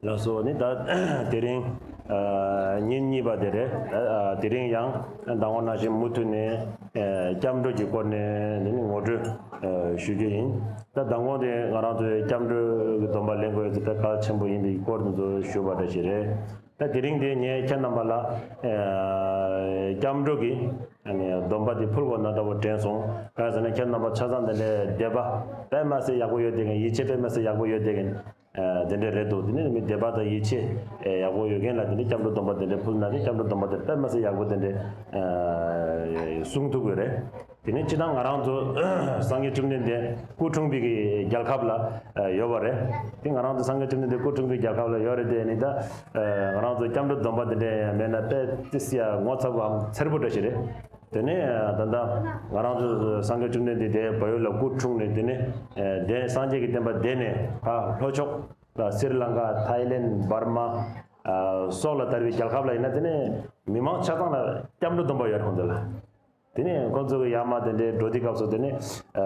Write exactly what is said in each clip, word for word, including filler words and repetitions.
ལགས་སོ། ནི་ད་དེ་རིང་ཨ་ཉིན་གཉིས་པ་དེ་རེད། ཨ་དེ་རིང་ཡང་ཟླ་ངོ་ནང་བཞིན་མུ་མཐུད་ནས་ཨ་སྐྱབས་འགྲོ་གི་སྐོར་ནས་ནི་ངོ་སྤྲོད་ཨ་ཞུ་རྒྱུ་ཡིན། ད་ཟླ་ངོ་དེ་ང་རང་ཚོའི་སྐྱབས་འགྲོ་གི་སྡོམ་པ་ལེན་དགོས་ཡ་དེ་དཔེ་གལ་ཆེན་པོ་ཡིན་པའི་སྐོར་དེ་ཚོ་ཞུ་བ་འདྲ་ཞིག་རེད། ད་དེ་རིང་དེ་ངས་ཁྱེད་རྣམ་པ་ལ་ཨ་སྐྱབས་འགྲོ་གི་ཨ་ནི་སྡོམ་པ་དེ་ཕུལ་དགོས་ན་འདྲ་བོ་དྲན་སོང་། གང་ཟེར་ན་ཁྱེད་རྣམ་པ་ཆ་ཚང་དེ་འདྲའི་དད་པ་དཔེ་མ་སྲིད་ཡག་པོ་ཡོད་བསྡད་མཁན། ཡིད་ཆེས་དཔེ་མ་སྲིད་ཡག་པོ་ཡོད་བསྡད་མཁན་ཨ་དེ་འདྲ་རེད་འདུག། དེ་ནས་མི་དད་པ་དང་ཡིད་ཆེས་ཨ་ཡག་པོ་ཡོད་མཁན་ལ་དེ་འདྲའི་སྐྱབས་འགྲོ་སྡོམ་པ་དེ་འདྲ་ཕུལ་ན་དེ་སྐྱབས་འགྲོ་སྡོམ་པ་དེ་དཔེ་མ་སྲིད་ཡག་པོ་དེ་འདྲ་ཨ་གསུང་ཐུབ་ཀྱི་རེད། དེ་ནས་སྤྱིར་བཏང་ང་རང་ཚོ་སངས་རྒྱས་བཅོམ་ལྡན་འདས་སྐུ་འཁྲུངས་པའི་གི་རྒྱལ་ཁབ་ལ་ཨ་ཡོད་པ་རེད། དེ་ང་རང་ཚོ་སངས་རྒྱས་བཅོམ་ལྡན་འདས་སྐུ་འཁྲུངས་པའི་རྒྱལ་ཁབ་ལ་ཡོད་རེད་དེ། ནི་ད་ཨ་ང་རང་ཚོ་སྐྱབས་འགྲོ་སྡོམ་པ་དེ་འདྲ་ཡང་མེད་ན་དཔེ་ཏི་སི་ཡ་ངོ་ཚ་བའམ་འཚེར་པོ་འདྲ་ཞིག་རེད། དེ་ནས་ཨ་ད་ལྟ་ང་རང་ཚོ་སངས་རྒྱས་བཅོམ་ལྡན་འདས་དེ་བལ་ཡུལ་ལ་སྐུ་འཁྲུངས་ནས། དེ་ནས་ཨ་དེ་སངས་རྒྱས་ཀྱི་བསྟན་པ་དེ་ནས་ཕར་ལྷོ་ཕྱོགས་ལ་སི་རི་ལང་ཀ། ཐའི་ལེན། འབར་མ་ཨ་སོགས་ལ་དར་བའི་རྒྱལ་ཁབ་ལ་ཡིན་ན། དེ་ནས་མི་མང་ཆ་ཚང་ལ་སྐྱབས་འགྲོ་སྡོམ་པ་ཡོད་རེད་ཁོང་ཚོ་ལ། དེ་ནས་ཁོང་ཚོ་གི་ཡར་མར་དེ་འདྲའི་འགྲོ་དུས་སྐབས་སུ་དེ་ནས་ཨ་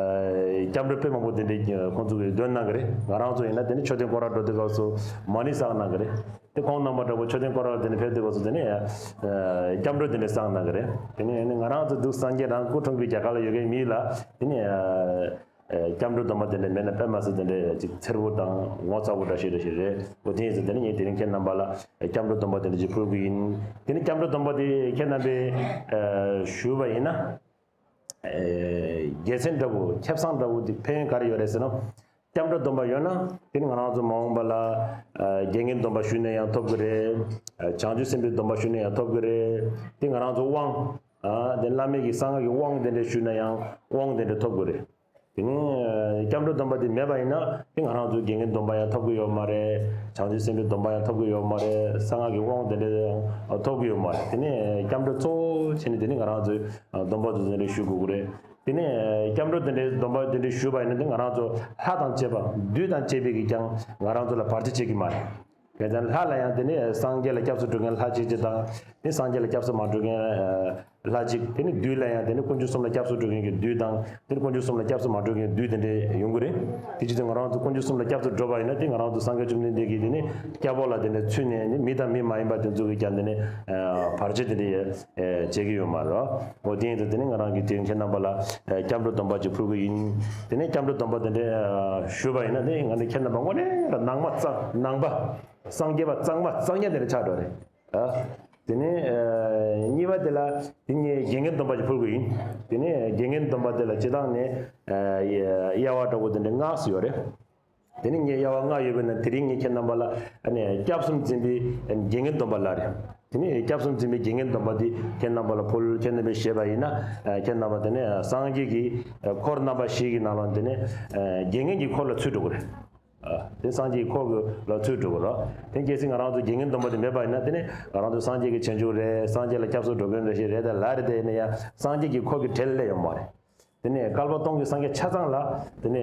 སྐྱབས་འགྲོ་དཔེ་མང་པོ་དེ་འདྲའི་ཁོང་ཚོ་གིས་འདོན་གནང་གི་རེད། ང་རང་ཚོ་ཡིན་ན་དེ་ནས་མཆོད་རྟེན་སྐོར་ར་འགྲོ་དུས་སྐབས་སུ་མ་ཎི་བསགས་གནང་གི་རེད། དེ་ཁོང་རྣམ་པ་འདྲ་པོ་མཆོད་རྟེན་སྐོར་ར་དེ་འདྲ་ཕེབས་དུས་སྐབས་སུ་དེ་ནས་ཨ་སྐྱབས་འགྲོ་དེ་འདྲ་བསགས་གནང་གི་རེད། དེ་ནས་ང་རང་ཚོ་འདུག་སངས་རྒྱས་རང་སྐུ་འཁྲུངས་པའི་རྒྱལ་ཁབ་ལ་ཡོད་མཁན་མི་ལ་དེ་ནས་ཨ་ཨ་སྐྱབས་འགྲོ་སྡོམ་པ་དེ་འདྲ་མེད་ན་དཔེ་མ་སྲིད་དེ་འདྲ་ཅིག་འཚེར་པོ་དང་ངོ་ཚ་པོ་འདྲ་ཞིག་འདྲ་ཞིག་རེད། འོ་དེ་ཡིན་ཙང་དེ་ནི་ངས་དེ་རིང་ཁྱེད་རྣམ་པ་ལ་སྐྱབས་འགྲོ་སྡོམ་པ་དེ་འདྲ་ཅིག་ཕུལ་གི་ཡིན། དེ་ནི་སྐྱབས་འགྲོ་སྡོམ་པ་དེ་ཁྱེད་རྣམ་པས་ཨ་ཞུས་པ་ཡིན་ན། ཨ་དགེ་མཚན་འདྲ་པོ་ཁེ་བཟང་འདྲ་པོ་དེ་ཕན་ཡོན་ག་རེ་ཡོད་རེད་ཟེར་ན། སྐྱབས་འགྲོ་སྡོམ་པ་ཡོད་ན་དེ་ནི་ང་རང་ཚོ་མ་འོངས་པ་ལ་ཨ་རྒྱལ་བསྟན་སྡོམ་པ་ཞུས་ན་ཡང་ཐོབ་གི་རེད། ཨ་བྱང་ཆུབ་སེམས་དཔའི་སྡོམ་པ་ཞུས་ན་ཡང་ཐོབ་གི་རེད། དེ་ང་རང་ཚོ་དབང་ཨ་དེ་བླ་མེད་ཀྱི་གསང་སྔགས་ཀྱི་དབང་དེ་འདྲ་ཞུས་ན་ཡང་དབང་དེ་འདྲ་ཐོབ་གི་རེད། དེ་ནས་སྐྱབས་འགྲོ་སྡོམ་པ་དེ་མེད་པ་ཡིན་ན་དེ་ང་རང་ཚོ་རྒྱལ་བསྟན་སྡོམ་པ་ཡང་ཐོབ་ཀྱི་ཡོད་མ་རེད། བྱང་ཆུབ་སེམས་དཔའི་སྡོམ་པ་ཡང་ཐོབ་ཀྱི་ཡོད་མ་རེད། གསང་སྔགས་ཀྱི་དབང་དེ་འདྲ་ཡང་ཐོབ་ཀྱི་ཡོད་མ་རེད། དེ་ནས་སྐྱབས་འགྲོ་གཙོ་བོ་བྱས་ནས་དེ་ནས་ང་རང་ཚོས་སྡོམ་པ་དེ་ཚོ་དེ་འདྲ་ཞུ་དགོས་ཀྱི་རེད། དེ་ནས་སྐྱབས་འགྲོ་དེ་འདྲའི་སྡོམ་པ་དེ་འདྲ་ཞུས་པ་ཡིན་ན་དེ་ང་རང་ཚོ་ལྷ་དང་བཅས་པ་བདུད་དང་བཅས་པས་ཀྱང་ང་རང་ཚོ་ལ་བར་ཆད་བྱེད་ཀྱི་མ་རེད། དེ་ཙང་ལྷ་ལ་ཡང་དེ་ནས་སངས་རྒྱས་ལ་སྐྱབས་སུ་འགྲོ་མཁན་ལྷ་གཅིག་གཅིག་དང་། དེ་སངས་རྒྱས་ལ་སྐྱབས་སུ་མ་འགྲོ་མཁན་ལྷ་གཅིག་དེ་ནས་བདུད་ལ་ཡང་དེ་ནས་དཀོན་མཆོག་གསུམ་ལ་སྐྱབས་སུ་འགྲོ་མཁན་གྱི་བདུད་དང་། དེ་ནས་དཀོན་མཆོག་གསུམ་ལ་སྐྱབས་སུ་མ་འགྲོ་མཁན་བདུད་དེ་འདྲས་ཡོང་གི་རེད། དེ་ཅི་ཙམ་ང་རང་ཚོ་དཀོན་མཆོག་གསུམ་ལ་སྐྱབས་སུ་འགྲོ་བ་ཡིན་ན་དེ་ང་རང་ཚོ་སངས་རྒྱས་བཅོམ་ལྡན་འདས་ཀྱིས་དེ་ནས་སྐྱབས་འོག་ལ་དེ་ནས་ཚུད་ནས་ནི་མི་དང་མི་མ་ཡིན་པ་དེ་ཚོ་གིས་ཀྱང་དེ་ནས་བར་ཆད་དེ་འདྲས་བྱེད་ཀྱི་ཡོད་མ་རེད། འོ་དེ་ཡིན་དུས་དེ་ནས་ང་རང་གིས་དེ་ཁྱེད་རྣམ་པ་ལ་སྐྱབས་འགྲོ་སྡོམ་པ་ཅིག་ཕུལ་གི་ཡིན། དེ་ནས་སྐྱབས་འགྲོ་སྡོམ་པ་དེ་འདྲས་ཞུས་པ་ཡིན་ན་དེ་ང་ནི་ཁྱེད་རྣམ་པ་དངོས་གནས་ལ་ནང་མ་གཙང་ནང་པ་སངས་རྒྱས་པ་གཙང་མ་གཙང་རྐྱང་དེ་འདྲས་ཆགས་འགྲོ་རེད། ཨ། དེ་ནས་ཨ་གཉིས་པ་དེ་ལ་དེ་ངས་རྒྱལ་བསྟན་སྡོམ་པ་ཞིག་ཕུལ་དགོས་ཡིན། དེ་ནས་རྒྱལ་བསྟན་སྡོམ་པ་དེ་ལ་སྤྱིར་བཏང་ནས་ཨ་དབྱེ་བ་འདྲ་པོ་དེ་འདྲ་ལྔ་ཙམ་ཡོད་རེད། དེ་ནས་ངས་དབྱེ་བ་ལྔ་ཡོད་པའི་ནང་དེ་རིང་ངས་ཁྱེད་རྣམ་པ་ལ་ཨ་ནི་སྐྱབས་གསུམ་འཛིན་པའི་རྒྱལ་བསྟན་སྡོམ་པ་ལབ་རེད། དེ་ནས་སྐྱབས་གསུམ་འཛིན་པའི་རྒྱལ་བསྟན་སྡོམ་པ་དེ་ཁྱེད་རྣམ་པ་ལ་ཕུལ། ཁྱེད་རྣམ་པས་ཤེས་པ་ཡིན་ན་ཨ་ཁྱེད་རྣམ་པ་དེ་ནས་སངས་རྒྱས་ཀྱི་འཁོར་རྣམ་པ་བཞི་གི་ནང་ལ་དེ་ནས་རྒྱལ་བསྟན་གྱི་འཁོར་ལ་ཚུད་འགྲོ་གི་རེད། ཨ། དེ་སངས་རྒྱས་ཀྱི་འཁོར་གྱི་ལ་ཚུད་འགྲོ་གི་རེད། དེ་གལ་སྲིད་ང་རང་ཚོ་རྒྱལ་བསྟན་སྡོམ་པ་དེ་མེད་པ་ཡིན་ན་དེ་ནི་ང་རང་ཚོ་སངས་རྒྱས་ཀྱི་བྱང་ཆུབ་རེད། སངས་རྒྱས་ལ་སྐྱབས་སུ་འགྲོ་མཁན་རེ་ཞིག་རེད་དེ་ལབ་རེད་དེ་ཡིན་ན་ཡང་སངས་རྒྱས་ཀྱི་འཁོར་གྱི་གྲལ་ལ་སླེབས་ཡོད་མ་རེད། དེ་ནས་བསྐལ་པ་སྟོང་གི་སངས་རྒྱས་ཆ་ཚང་ལ་དེ་ནས་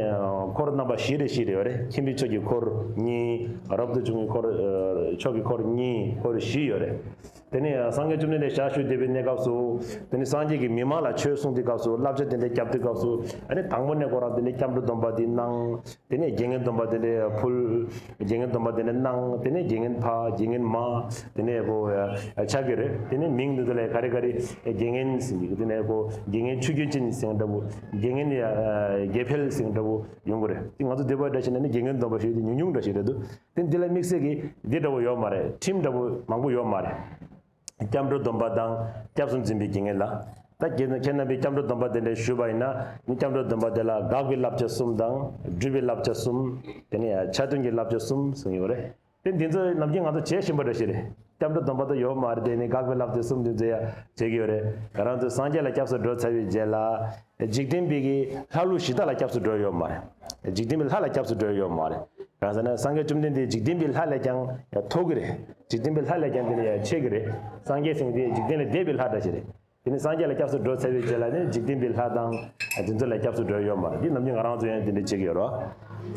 འཁོར་རྣམ་པ་བཞི་རེ་བཞི་རེ་ཡོད་རེད། ཁྱིམ་པའི་ཆོས་ཀྱི་འཁོར་གཉིས། རབ་ཏུ་བྱུང་བའི་འཁོར་ཨ་ཆོས་ཀྱི་འཁོར་གཉིས། འཁོར་བཞི་ཡོད་རེད། དེ་ནས་སངས་རྒྱས་བཅོམ་ལྡན་འདས་ཞལ་བཞུགས་བསྡད་པའི་གནས་སྐབས་སུ་དེ་ནས་སངས་རྒྱས་ཀྱིས་མི་མང་ལ་ཆོས་གསུང་དུས་སྐབས་སུ་བསླབ་བྱ་དེ་འདྲ་བརྒྱབ་དུས་སྐབས་སུ་ཨ་ནི་དང་པོ་ནས་ཁོ་རང་དེ་འདྲ་སྐྱབས་འགྲོ་སྡོམ་པ་དེ་གནང་། དེ་ནས་རྒྱལ་བསྟན་སྡོམ་པ་དེ་འདྲ་ཕུལ། རྒྱལ་བསྟན་སྡོམ་པ་དེ་འདྲ་གནང་། དེ་ནས་རྒྱལ་བསྟན་ཕ་རྒྱལ་བསྟན་མ་དེ་ནས་ཁོ་ཆགས་ཀྱི་རེད། དེ་ནས་མིང་འདི་ཚོ་ལ་ག་རེ་ག་རེ་རྒྱལ་བསྟན་ཟེར་གྱི། དེ་ནས་ཁོ་རྒྱལ་བསྟན་ཆོས་རྒྱལ་ཅན་ཟེར་འདྲ་པོ། རྒྱལ་བསྟན་ཡ་རྒྱལ་འཕེལ་ཟེར་འདྲ་པོ་ཡོང་གི་རེད། དེ་ང་ཚོ་འདི་པར་འདྲ་བྱས་ན་ནི་རྒྱལ་བསྟན་སྡོམ་པ་ཞུས་དེ་ཉུང་ཉུང་འདྲ་ཞིག་རེད་འདུག། དེ་འདི་ལ་དམིགས་བསལ་གྱི་འདི་འདྲ་པོ་ཡོད་མ་རེད། ཁྲིམས་འདྲ་པོ་མང་པོ་ཡོད་མ་རེད། སྐྱབས་འགྲོ་སྡོམ་པ་དང་སྐྱབས་གསུམ་འཛིན་པའི་དགེ་བསྙེན་ལ། ད་ཁྱེད་ཁྱེད་རྣམ་པས་སྐྱབས་འགྲོ་སྡོམ་པ་དེ་འདྲ་ཞུས་པ་ཡིན་ན་ནི་སྐྱབས་འགྲོ་སྡོམ་པ་དེ་ལ་དགག་པའི་བསླབ་བྱ་གསུམ་དང་སྒྲུབ་པའི་བསླབ་བྱ་གསུམ། དེ་ནས་ཡང་ཆ་མཐུན་གྱི་བསླབ་བྱ་གསུམ་གསུངས་ཡོད་རེད། དེ་འདི་ཚོ་ནམ་རྒྱུན་ང་ཚོ་བྱེད་བཞིན་པ་འདྲ་ཞིག་རེད། སྐྱབས་འགྲོ་སྡོམ་པ་དེ་ཡོད་མ་རེད་དེ་ནི་དགག་པའི་བསླབ་བྱ་གསུམ་དེ་ཚོ་ཡང་བྱེད་ཀྱི་ཡོད་རེད། ང་རང་ཚོ་སངས་རྒྱས་ལ་སྐྱབས་སུ་འགྲོ་ཚར་བའི་རྗེས་ལ། འཇིག་རྟེན་པའི་གི་ལྷ་ཀླུ་གཞི་བདག་ལ་སྐྱབས་སུ་འགྲོ་ཡོད་མ་རེད། འཇིག་རྟེན་པའི་ལྷ་ལ་སྐྱབས་སུ་འགྲོ་ཡོད་མ་རེད། གང་ཟེར་ན་སངས་རྒྱས་བཅོམ་ལྡན་འདས་འཇིག་རྟེན་པའི་ལྷ་ལས་ཀྱང་ཡང་མཐོ་གི་རེད། འཇིག་རྟེན་པའི་ལྷ་ལས་ཀྱང་དེ་ལས་ཡང་ཆེ་གི་རེད། སངས་རྒྱས་ཟེར་མཁན་དེ་འཇིག་རྟེན་ལས་འདས་པའི་ལྷ་འདྲ་ཞིག་རེད། དེ་ནི་སངས་རྒྱས་ལ་སྐྱབས་སུ་འགྲོ་ཚར་བའི་རྗེས་ལ་ནི་འཇིག་རྟེན་པའི་ལྷ་དང་དེ་ཚོ་ལ་སྐྱབས་སུ་འགྲོ་ཡོད་མ་རེད། འདི་ནམ་རྒྱུན་ང་རང་ཚོ་ཡང་དེ་འདྲ་བྱེད་ཀྱི་ཡོད་རེད།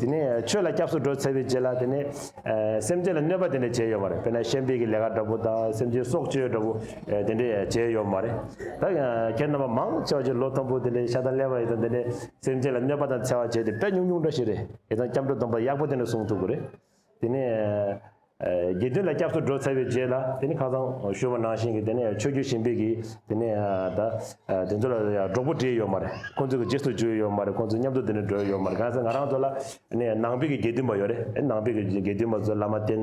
དེ་ནས་ཆོས་ལ་སྐྱབས་སུ་འགྲོ་ཚར་བའི་རྗེས་ལ་དེ་ནས་ཨ་སེམས་ཅན་ལ་གནོད་པ་དེ་འདྲ་བྱས་ཡོད་མ་རེད། དཔེར་ན་བཤན་པའི་གི་ལས་ཀ་འདྲ་པོ་དང་སེམས་ཅན་སྲོག་གཅོད་འདྲ་པོ་ཨ་དེ་འདྲ་བྱས་ཡོད་མ་རེད། ད་ཡང་ཁྱེད་རྣམ་པ་མང་ཆེ་བ་ཅིག་ལོ་མཐོན་པོ་དེ་འདྲ་ཤ་སྟག་ཀླད་པ་ཡིན་ཙང་དེ་འདྲ་སེམས་ཅན་ལ་གནོད་པ་དང་འཚེ་བ་བྱས་ཏེ་དཔེ་ཉུང་ཉུང་འདྲ་ཞིག་རེད། ཡིན་ཙང་སྐྱབས་འགྲོ་སྡོམ་པ་ཡག་པོ་དེ་འདྲ་གསུང་ཐུབ་ཀྱི་རེད། དེ་ནས་ དགེ་འདུན་ལ་སྐྱབས་སུ་འགྲོ་ཚར་བའི་རྗེས་ལ་དེ་ནི་ཁ་སང་ཞུས་པ་ནང་བཞིན་གྱི་དེ་ནས་ཆོས་བརྒྱུད་གཞན་པའི་གི་དེ་ནས་ད་དེ་ཚོ་ལ་ཡང་གྲོགས་པོ་བྲིས་ཡོད་མ་རེད། ཁོང་ཚོ་གི་རྗེས་སུ་འཇུག་ཡོད་མ་རེད། ཁོང་ཚོ་མཉམ་དུ་དེ་ནས་འགྲོ་ཡོད་མ་རེད། གང་ཟེར་ང་རང་ཚོ་ལ་ནས་ནང་པའི་གི་དགེ་འདུན་པ་ཡོད་རེད། ནང་པའི་གི་དགེ་འདུན་པ་ཚོ་བླ་མ་བསྟེན།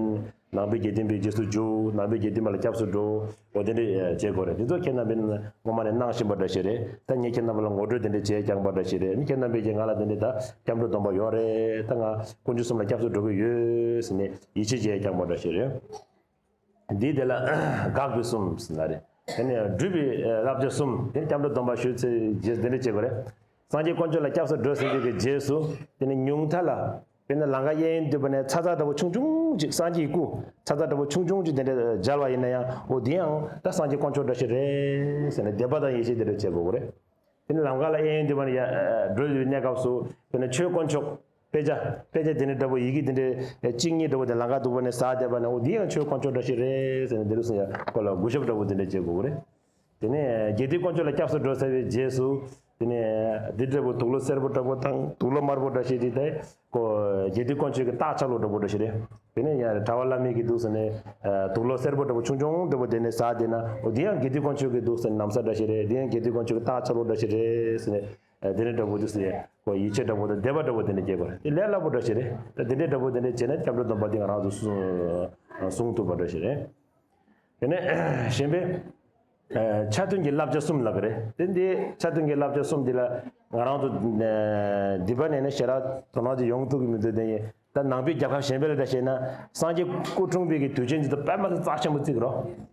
ནང་པའི་དགེ་འདུན་པའི་རྗེས་སུ་འཇུག་ནང་པའི་དགེ་འདུན་པ་ལ་སྐྱབས་སུ་འགྲོ། འོ་དེ་འདྲ་བྱེད་དགོས་རེད། དེ་ཚོ་ཁྱེད་རྣམ་པས་སྔོན་མ་ནས་གནང་བཞིན་པ་འདྲ་ཞིག་རེད། ད་ངས་ཁྱེད་རྣམ་པ་ལ་ངོ་སྤྲོད་དེ་འདྲ་བྱས་ཀྱང་པ་འདྲ་ཞིག་རེད། ནི་ཁྱེད་རྣམ་པས་ཀྱང་ང་ལ་དེ་འདྲ་ད་སྐྱབས་འགྲོ་སྡོམ་པ་ཡོད་རེད། ད་ང་དཀོན་མཆོག་གསུམ་ལ་སྐྱབས་སུ་འགྲོ་གི་ཡོད་ཟེར་ནས་ཡིད་ཆེས་བྱས་ཀྱང་པ་འདྲ་ཞིག་རེད། འདིའི་དེ་ལ་དགག་པའི་གསུམ་ཟེར་ན་རེད། དེ་ནས་སྒྲུབ་པའི་བསླབ་བྱ་གསུམ་དེ་སྐྱབས་འགྲོ་སྡོམ་པ་ཞུས་ཚེ་རྗེས་དེ་འདྲ་བྱེད་དགོས་རེད། སངས་རྒྱས་དཀོན་མཆོག་ལ་སྐྱབས་སུ་འགྲོ་ཟིན་པའི་རྗེས་སུ་དེ་ནས་ཉུང་མཐའ་ལ། དཔེར་ན་ལམ་ཁ་གཡས་གཡོན་འདུས་པ་ནས་ཚ་ཚ་འདྲ་པོ་ཆུང་ཆུང་ཅིག་སངས་རྒྱས་ཀྱི་སྐུ་ཚ་ཚ་འདྲ་པོ་ཆུང་ཆུང་ཅིག་དེ་འདྲ་མཇལ་བ་ཡིན་ན་ཡང་འོ་དེ་ཡང་ད་སངས་རྒྱས་དཀོན་མཆོག་འདྲ་ཞིག་རེད་ཟེར་ནས་དད་པ་དང་ཡིད་ཆེས་དེ་འདྲ་བྱེད་དགོས་ཀྱི་རེད། དེ་ནི་ལམ་ཁ་ལ་གཡས་གཡོན་འདུས་པ་ནས་ཡ་འགྲོ་བའི་གནས་སྐབས་སུ་དཔེར་ན་ཆོས་དཀོན་མཆོག་དཔེ་ཆ་དཔེ་ཆ་དེ་འདྲ་འདྲ་པོ་ཡི་གེ་དེ་འདྲ་གཅིག་གཉིས་འདྲ་པོ་དེ་ལམ་ཁ་འདུག་པ་ནས་ཟ་བསྡད་པ་ནས་འོ་དེ་ཡང་ཆོས་དཀོན་མཆོག་འདྲ་ཞིག་རེད་ཟེར་ནས་དེ་རུ་སོང་ཡ་ཁོ་ལ་གུས་ཞབས་འདྲ་པོ་དེ་འདྲ་བྱེད་དགོས་ཀྱི་རེད། དེ་ནས་དགེ་འདུན་དཀོན་མཆོག་ལ་སྐྱབས་སུ་འགྲོ་ཚར་བའི་རྗེས་སུ། དེ་ནས་འདི་འདྲ་པོ་དུག་ལོག་སེར་པོ་འདྲ་པོ་དང་དུག་ལོག་དམར་པོ་འདྲ་ཞིག་དེ་དེ་ཀོ་དགེ་འདུན་དཀོན་མཆོག་གི་རྟགས་ཆ་ལོ་འདྲ་པོ་འདྲ་ཞིག་རེད། དེ་ནས་ཡང་གྲྭ་པ་བླ་མའི་གི་འདུག་ཟེར་ནས་དུག་ལོག་སེར་པོ་འདྲ་པོ་ཆུང་ཆུང་འདྲ་པོ་དེ་ནས་ཟ་དེ་ན་འོ་དེ་ཡང་དགེ་འདུན་དཀོན་མཆོག་གི་འདུག་ཟེར་ནས་ན་བཟའ་འདྲ་ཞིག་རེད། དེ་ཡང་དགེ་འདུན་དཀོན་མཆོག་གི་རྟགས་ཆ་ལོ་འདྲ་ཞིག་རེད་ཟེར་ནས་དེ་འདྲ་འདྲ་པོ་འདུག་ཟེར་ནས་ཀོ་ཡིད་ཆེས་འདྲ་པོ་དང་དད་པ་འདྲ་པོ་དེ་ནས་སྐྱེ་དགོས་རེད། དེ་ལས་སླ་པོ་འདྲ་ཞིག་རེད། ད་དེ་འདྲའི་འདྲ་པོ་དེ་འདྲ་བྱས་ན་སྐྱབས་འགྲོ་སྡོམ་པ་དེ་ང་རང་ཚོ་སྲུང་ཐུབ་པ་འདྲ་ཞིག་རེད། དེ་ནས་གཞན་པའི་ཆ་མཐུན་གྱི་བསླབ་བྱ་གསུམ་ལབ་ཀྱི་རེད། དེ་འདི་ཆ་མཐུན་གྱི་བསླབ་བྱ་གསུམ་འདི་ལ་ང་རང་ཚོ་འདི་པ་ནས་ནས་ཞེ་དྲག་དོ་སྣང་ཅིག་ཡོང་ཐུབ་ཀྱི་མི་འདུག་དེ་ཡིན་ད་ནང་པའི་རྒྱལ་ཁབ་གཞན་པ་ལ་འདྲ་བྱས་ན་སངས་རྒྱས་སྐུ་འཁྲུངས་པའི་གི་དུས་ཆེན་འདི་ཚོ་དཔེ་མ་སྲིད་རྩ་ཆེན་པོ་བརྩི་གི་རོ།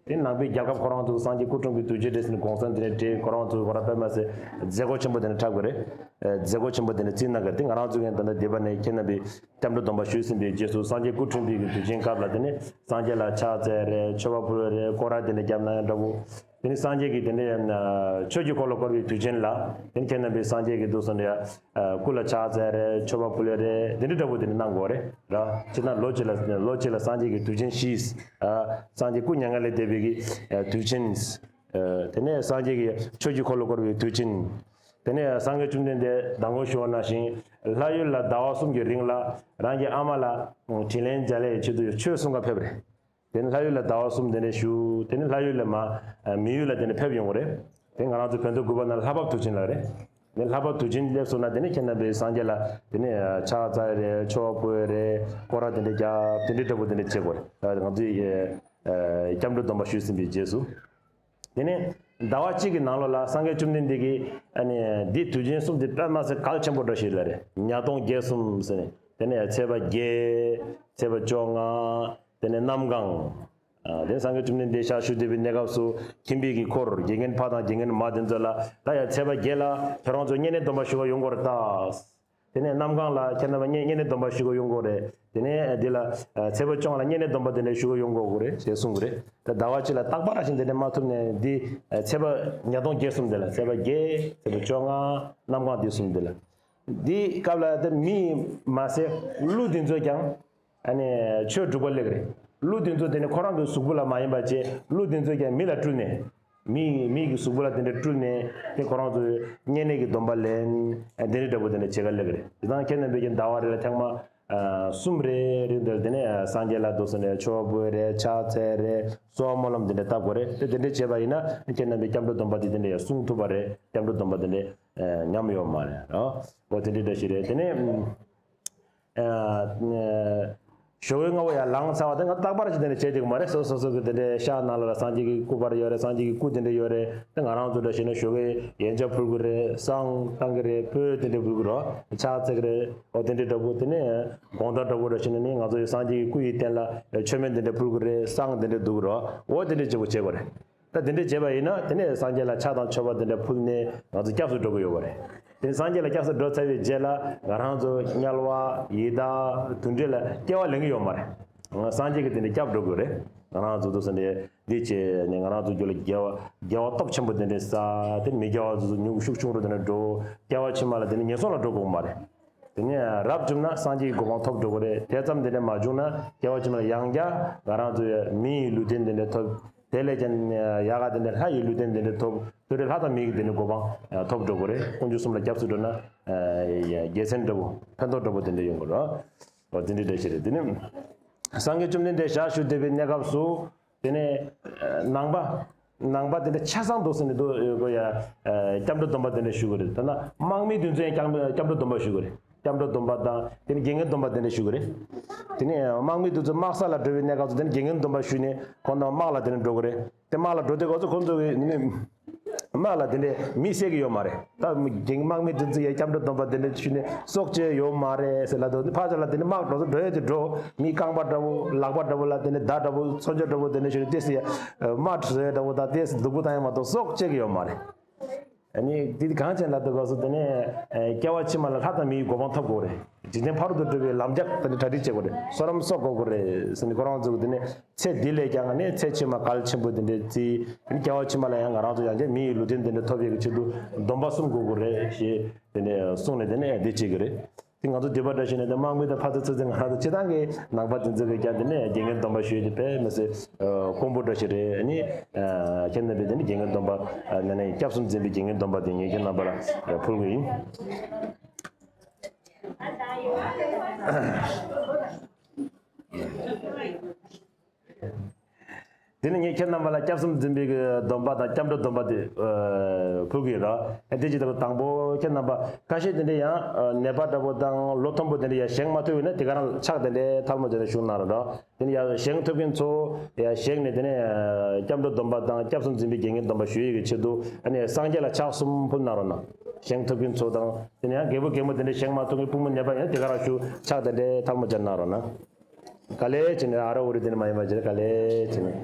དེ་ནང་པའི་རྒྱལ་ཁབ་ཁོ་རང་ཚོ་སངས་རྒྱས་སྐུ་འཁྲུངས་པའི་དུས་ཆེན་རེད་ཟེར་ནས་གུང་སེང་དེ་ནས་གྲས་ཁོ་རང་ཚོ་ཁོ་རང་དཔེ་མ་སྲིད་མཛད་སྒོ་ཆེན་པོ་དེ་ནས་འཁྲབ་གི་རེད། མཛད་སྒོ་ཆེན་པོ་དེ་ནས་བརྩི་གནང་གི་རེད། དེ་ང་རང་ཚོ་གི་ད་ལྟ་འདི་པ་ནས་ཁྱེད་རྣམ་པའི་སྐྱབས་འགྲོ་སྡོམ་པ་ཞུས་ཟིན་པའི་རྗེས་སུ་སངས་རྒྱས་སྐུ་འཁྲུངས་པའི་གི་དུས་ཆེན་སྐབས་ལ་དེ་ནས་སངས་རྒྱས་ལ་ཕྱག་འཚལ་རེད། མཆོད་པ་ཕུལ་རེད། སྐོར་ར་དེ་འདྲ་བརྒྱབ་ན་ཡང་འདྲ་བོ། དེ་ནས་སངས་རྒྱས་ཀྱི་དེ་འདྲ་ཡང་ཆོས་ཀྱི་འཁོར་ལོ་བསྐོར་བའི་དུས་ཆེན་ལ་དེ་ནས་ཁྱེད་རྣམ་པས་སངས་རྒྱས་ཀྱི་འདུག་སེ་འདྲ་ཡང་སྐུ་ལ་ཕྱག་འཚལ་རེད། མཆོད་པ་ཕུལ་ཡ་རེད། དེ་འདྲ་འདྲ་བོ་དེ་འདྲ་གནང་དགོས་རེད་ར། ཅི་ན་ལོ་གཅིག་ལ་ལོ་གཅིག་ལ་སངས་རྒྱས་ཀྱི་དུས་ཆེན་བཞི། སངས་རྒྱས་སྐུ་མྱ་ངན་ལས་འདས་པའི་གི་དུས་ཆེན། དེ་ནས་སངས་རྒྱས་ཀྱི་ཆོས་ཀྱི་འཁོར་ལོ་བསྐོར་བའི་དུས་ཆེན། དེ་ནས་སངས་རྒྱས་བཅོམ་ལྡན་འདས་མདང་དགོང་ཞུ་བ་ནང་བཞིན་ལྷ་ཡུལ་ལ་ཟླ་བ་གསུམ་གྱི་རིང་ལ་རང་གི་ཨ་མ་ལ་དྲིན་ལན་འཇལ་ཡའི་ཆེད་དུ་ཆོས་གསུང་ག་ཕེབས་རེད། དེ་ནས་ལྷ་ཡུལ་ལ་ཟླ་བ་གསུམ་དེ་ནས་བཞུགས། དེ་ནས་ལྷ་ཡུལ་ལས་མར་མི་ཡུལ་ལ་དེ་ནས་ཕེབས་ཡོང་གི་རེད། དེ་ང་རང་ཚོ་བོད་ཟླ་དགུ་པ་ནང་ལྷག་པ་དུས་ཆེན་ལ་རེད། དེ་ལྷག་པ་དུས་ཆེན་སླེབས་སོང་ན་དེ་ནས་ཁྱེད་རྣམ་པས་སངས་རྒྱས་ལ་དེ་ནས་ཕྱག་འཚལ་རེད། མཆོད་པ་ཕུལ་རེད། སྐོར་ར་དེ་འདྲ་རྒྱབ། དེ་འདྲའི་འདྲ་པོ་དེ་འདྲ་བྱེད་དགོས་རེད། ང་ཚོས་སྐྱབས་འགྲོ་སྡོམ་པ་ཞུས་ཟིན་པའི་རྗེས་སུ། དེ་ནས་ཟླ་བ་གཅིག་གི་ནང་ལོགས་ལ་སངས་རྒྱས་བཅོམ་ལྡན་འདས་ཀྱིས་ཨ་ནི་འདི་དུས་ཆེན་གསུམ་དེ་དཔེ་མ་སྲིད་གལ་ཆེན་པོ་འདྲ་ཞིག་ལ་རེད། ཉ་སྟོང་བརྒྱད་གསུམ་ཟེར་ནས་དེ་ནས་ཚེས་པ་བརྒྱད། ཚེས་པ་བཅོ་ལྔ། དེ་ནས་གནམ་གང་། དེ་སངས་རྒྱས་བཅོམ་ལྡན་འདས་ཞལ་བཞུགས་བསྡད་པའི་གནས་སྐབས་སུ་ཁྱིམ་པའི་གི་འཁོར་དགེ་རྒན་ཕ་དང་དགེ་རྒན་མ་དེ་ཚོ་ལ་ད་ཡ་ཚེས་པ་བརྒྱད་ལ་ཁྱོད་རང་ཚོ་བསྙེན་གནས་སྡོམ་པ་ཞུ་བ་ཡོང་དགོས་རེད་ད། དེ་ནས་གནམ་གང་ལ་ཁྱེད་རྣམ་པ་བསྙེན་བསྙེན་གནས་སྡོམ་པ་ཞུ་གི་ཡོང་དགོས་རེད། དེ་ནས་འདི་ལ་ཚེས་པ་བཅོ་ལྔ་ལ་བསྙེན་གནས་སྡོམ་པ་དེ་འདྲ་ཞུ་གི་ཡོང་དགོས་རེད་ཞེས་གསུང་གི་རེད། ད་ཟླ་བ་གཅིག་ལ་རྟག་པར་རང་བཞིན་དེ་འདྲ་མ་ཐུབ་ནས་འདི་ཚེས་པ་ཉ་སྟོང་བརྒྱད་གསུམ་དེ་ལ་ཚེས་པ་བརྒྱད། ཚེས་པ་བཅོ་ལྔ། གནམ་གང་དེ་གསུམ་དེ་ལ། འདི་སྐབས་ལ་དེ་མི་མ་ཟད་ཀླུ་དེ་ཚོས་ཀྱང་ཨ་ནི་ཆོས་སྒྲུབ་པ་སླེབས་ཀྱི་རེད། ཀླུ་དེ་ཚོ་དེ་ནི་ཁོ་རང་གི་གཟུགས་པོ་ལ་མ་ཡིན་པ་བྱས་ཀླུ་དེ་ཚོས་ཀྱང་མི་ལ་སྤྲུལ་ནས། མི་མི་གི་གཟུགས་པོ་ལ་དེ་འདྲ་སྤྲུལ་ནས་དེ་ཁོ་རང་ཚོས་བསྙེན་གནས་ཀྱི་སྡོམ་པ་ལེན། དེ་འདྲ་འདྲ་པོ་དེ་འདྲ་བྱེད་ག་སླེབས་ཀྱི་རེད། དེ་དང་ཁྱེད་རྣམ་པས་ཀྱི་ཟླ་བ་རེ་ལ་ཐེངས་མ་གསུམ་རེ་རེ་འདིར་དེ་ནས་སངས་རྒྱས་ལ་འདུག་སེ་ནས་མཆོད་པ་འབུལ་རེད། ཕྱག་འཚལ་རེད། གསོལ་བ་སྨོན་ལམ་དེ་འདྲ་བཏབ་དགོས་རེད། དེ་དེ་འདྲ་བྱས་པ་ཡིན་ན་ཁྱེད་རྣམ་པའི་སྐྱབས་འགྲོ་སྡོམ་པ་དེ་དེ་འདྲ་ཡང་སྲུང་ཐུབ་པ་རེད། སྐྱབས་འགྲོ་སྡོམ་པ་དེ་འདྲ་ཉམས་ཡོད་མ་རེད་རོ། འོ་དེ་འདྲ་འདྲ་ཞིག་རེད། དེ་ནས། ཞོགས་ཀའི་སྔ་པོ་ཡར་ལངས་ཚར་བ་དེ་ང་རྟག་པར་ཅིག་དེ་འདྲ་བྱེད་ཀྱི་མ་རེད། སོ་སོ་སོ་གི་དེ་འདྲའི་ཤག་ནང་ལ་ལ་སངས་རྒྱས་ཀྱི་སྐུ་པར་ཡོད་རེད། སངས་རྒྱས་ཀྱི་སྐུ་དེ་འདྲ་ཡོད་རེད། དེ་ང་རང་ཚོ་འདྲ་བྱས་ན་ཞོགས་ཀའི་ཡན་ཆད་ཕུལ་གི་རེད། བསང་བཏང་གི་རེད། སྤོས་དེ་འདྲ་ཕུལ་གི་རོ། ཕྱག་འཚལ་གི་རེད། འོ་དེ་འདྲ་འདྲ་པོ། དེ་ནས་དགོང་དག་འདྲ་པོ་འདྲ་བྱས་ན་ནི་ང་ཚོ་ཡི་སངས་རྒྱས་ཀྱི་སྐུ་ཡི་རྟེན་ལ་མཆོད་མེ་དེ་འདྲ་ཕུལ་གི་རེད། བསང་དེ་འདྲ་བསྡུ་གི་རོ། འོ་དེ་འདྲ་བྱེད་དགོས་བྱེད་དགོས་རེད། ད་དེ་འདྲ་བྱས་པ་ཡིན་ན་དེ་ནས་སངས་རྒྱས་ལ་ཕྱག་དང་མཆོད་པ་དེ་འདྲ་ཕུལ་ནས་ང་ཚོ་སྐྱབས་སུ་འགྲོ་གི་ཡོད་པ་རེད། དེ་སངས་རྒྱས་ལ་སྐྱབས་སུ་འགྲོ་ཚར་བའི་རྗེས་ལ་ང་རང་ཚོ་དམྱལ་བ་ཡི་དྭགས་དུད་འགྲོ་ལ་སྐྱེ་བ་ལེན་གྱི་ཡོད་མ་རེད། སངས་རྒྱས་ཀྱིས་དེ་འདྲ་སྐྱབས་འགྲོ་དགོས་རེད། ང་རང་ཚོ་འདུག་སེ་འདྲ་འདི་བྱས་ནས་ང་རང་ཚོ་རྒྱུད་ལ་དགེ་བ་དགེ་བ་སྟོབས་ཆེན་པོ་དེ་འདྲ་བསགས་ཏེ་མི་དགེ་བ་ཚོ་ཉུང་ཤུགས་ཆུང་རུ་དེ་འདྲ་འགྲོ། སྐྱེ་བ་ཕྱི་མ་ལ་དེ་ནས་ངན་སོང་ལ་འགྲོ་དགོས་མ་རེད། དེ་ནས་རབ་བྱུང་ན་སངས་རྒྱས་ཀྱི་གོ་འཕང་ཐོབ་འགྲོ་གི་རེད། དེ་ཙམ་དེ་འདྲ་མ་བྱུང་ན་སྐྱེ་བ་ཕྱི་མ་ལ་ཡང་བསྐྱར་ང་རང་ཚོ་ཡ་མི་ཡི་ལུས་རྟེན་དེ་འདྲ་ཐོབ། དེ་ལས་ཀྱང་ཡག་ག་དེ་འདྲ་ལྷ་ཡི་ལུས་རྟེན་དེ་འདྲ་ཐོབ། དེ་རེད། ལྷ་དང་མི་ཡི་དེ་འདྲ་གོ་འཕང་ཐོབ་འགྲོ་གི་རེད། དཀོན་མཆོག་གསུམ་ལ་སྐྱབས་སུ་འགྲོ་ན་རྒྱལ་མཚན་འདྲ་པོ་ཕན་ཐོགས་འདྲ་པོ་དེ་འདྲ་ཡོང་གི་རེད། འོ་དེ་འདྲ་འདྲ་ཞིག་རེད། དེ་ནས། སངས་རྒྱས་བཅོམ་ལྡན་འདས་ཞལ་བཞུགས་བསྡད་པའི་གནས་སྐབས་སུ། དེ་ནས་ནང་པ། ནང་པ་དེ་འདྲ་ཆ་ཚང་འདུག་ཟེར་ནས་འདུག་ཡོད་གོ་ཡ། སྐྱབས་འགྲོ་སྡོམ་པ་དེ་འདྲ་ཞུ་གི་རེད། ད་ན་དམག་མི་དེ་ཚོ་ཡང་སྐྱབས་སྐྱབས་འགྲོ་སྡོམ་པ་ཞུ་གི་རེད། སྐྱབས་འགྲོ་སྡོམ་པ་དང་དེ་ནས་དགེ་བསྙེན་སྡོམ་པ་དེ་འདྲ་ཞུ་གི་རེད། དེ་ནས་དམག་མི་དེ་ཚོ་དམག་ས་ལ་འགྲོ་བའི་གནས་སྐབས་སུ་དེ་ནས་དགེ་བསྙེན་སྡོམ་པ་ཞུས་ནས་ཁོང་རྣམས་དམག་ལ་དེ་འདྲ་འགྲོ་གི་རེད། དེ་དམག་ལ་འགྲོ་དུས་སྐབས་སུ་ཁོང་ཚོ་གི་ནི་དམག་ལ་དེ་འདྲའི་མི་བསད་ཀྱི་ཡོད་མ་རེད། ད་དམག་མི་དེ་ཚོ་ཡ་སྐྱབས་འགྲོ་སྡོམ་པ་དེ་འདྲ་ཞུས་ནས་སྲོག་གཅོད་ཡོད་མ་རེད་ཟེར་ལབ་དུས་ནི་ཕར་ཕྱོགས་ལ་དེ་འདྲ་དམག་འགྲོ་ས་འགྲོ་ཡ་དེ་འགྲོ། མི་རྐང་པ་འདྲ་བོ་ལག་པ་འདྲ་བོ་ལ་དེ་འདྲ་མདའ་འདྲ་བོ་མཚོན་ཆ་འདྲ་བོ་དེ་འདྲ་ཞུས་ནས་ཏོག་ཙམ་ཡ་དམག་བཟོ་ཡ་འདྲ་བོ་དང་ཏོག་ཙམ་སྡུག་པོ་བཏང་ཡ་མ་གཏོགས་སྲོག་གཅོད་ཀྱི་ཡོད་མ་རེད། ཨ་ནི་དེ་གང་བྱས་ལབ་དུས་སྐབས་སུ་དེ་ནས་སྐྱེ་བ་ཕྱི་མ་ལ་ལྷ་དང་མིའི་གོ་འཕང་ཐོབ་དགོས་རེད། འཇིག་རྟེན་ཕ་རོལ་ཏུ་བགྲོད་པའི་ལམ་རྒྱགས་དེ་འདྲ་གྲ་སྒྲིག་བྱེད་དགོས་རེད། བསོད་ནམས་གསོག་དགོས་ཀྱི་རེད་ཟེར་ནས་ཁོ་རང་ཚོ་གི་དེ་ནས་ཚེ་འདི་ལས་ཀྱང་ནི་ཚེ་ཕྱི་མ་གལ་ཆེན་པོ་དེ་འདྲའི་རྩིས། དེ་ནས་སྐྱེ་བ་ཕྱི་མ་ལ་ཡང་ང་རང་ཚོ་ཡང་བསྐྱར་མི་ཡི་ལུས་རྟེན་དེ་འདྲ་ཐོབ་ཡས་ཀྱི་ཆེད་དུ་སྡོམ་པ་གསུམ་དགོས་ཀྱི་རེད་ཞེས་དེ་ནས་གསུངས་ནས་དེ་ནས་འདི་བྱེད་ཀྱི་རེད། དེ་ང་ཚོ་འདི་པ་འདྲ་ཞིག་ནས་དེ་དམག་མི་དང་ཕར་ཚུར་ཚུར་ཚུར་ང་རང་ཚོ་སྤྱིར་བཏང་གི་ནང་པ་དེ་ཚོ་གི་ཀྱང་དེ་ནས་དགེ་བསྙེན་སྡོམ་པ་ཞུས་ཏེ་དཔེ་མི་སྲིད་དཀོན་པོ་འདྲ་ཞིག་རེད། ཨ་ནི་ཁྱེད་རྣམ་པས་དེ་ནས་དགེ་བསྙེན་སྡོམ་པ་ནས་ནས་སྐྱབས་གསུམ་འཛིན་པའི་དགེ་བསྙེན་སྡོམ་པ་དེ་ངས་ཁྱེད་རྣམ་པ་ལ་ཕུལ་གི་ཡིན། དེ་ནི་ངས་ཁྱེད་རྣམ་པ་ལ་སྐྱབས་གསུམ་འཛིན་པའི་སྡོམ་པ་དང་སྐྱབས་འགྲོ་སྡོམ་པ་དེ་ཕུལ་གི་ཡོད་ར། དེ་ཅི་ལྟ་བུ་དང་པོ་ཁྱེད་རྣམ་པ་ཁ་ཤས་དེ་འདྲ་ཡང་ནད་པ་འདྲ་པོ་དང་ལོ་མཐོན་པོ་དེ་འདྲ་ཡང་བཞེངས་མ་ཐུབ་ཡོད་ན་དེ་ག་རང་ཕྱག་དེ་འདྲའི་ཐལ་མོ་དེ་འདྲ་བཞུགས་གནང་རོགས་ར། དེ་ནི་ཡང་བཞེངས་ཐུབ་མཁན་ཚོ་ཡང་བཞེངས་ནས་དེ་ནས་སྐྱབས་འགྲོ་སྡོམ་པ་དང་སྐྱབས་གསུམ་འཛིན་པའི་དགེ་བསྙེན་སྡོམ་པ་ཞུ་ཡི་གི་ཆེད་དུ་ཨ་ནི་སངས་རྒྱས་ལ་ཕྱག་གསུམ་ཕུལ་གནང་རོགས་གནང་། བཞེངས་ཐུབ་མཁན་ཚོ་དང་དེ་ནས་ཡང་རྒད་པོ་རྒན་མོ་དེ་འདྲ་བཞེངས་མ་ཐུབ་མཁན་སྤུན་མོ་ནད་པ་ཡང་དེ་ག་རང་བཞུགས་ཕྱག་དེ་འདྲའི་ཐལ་མོ་སྦྱར་གནང་རོགས་གནང་། ག་ལེ་བྱས་ནས་ཨ་རོ་ཨུ་རི་དེ་ནས་མ་ཡིན་པ་བྱས་ནས་ག་ལེ་བྱས་ནས།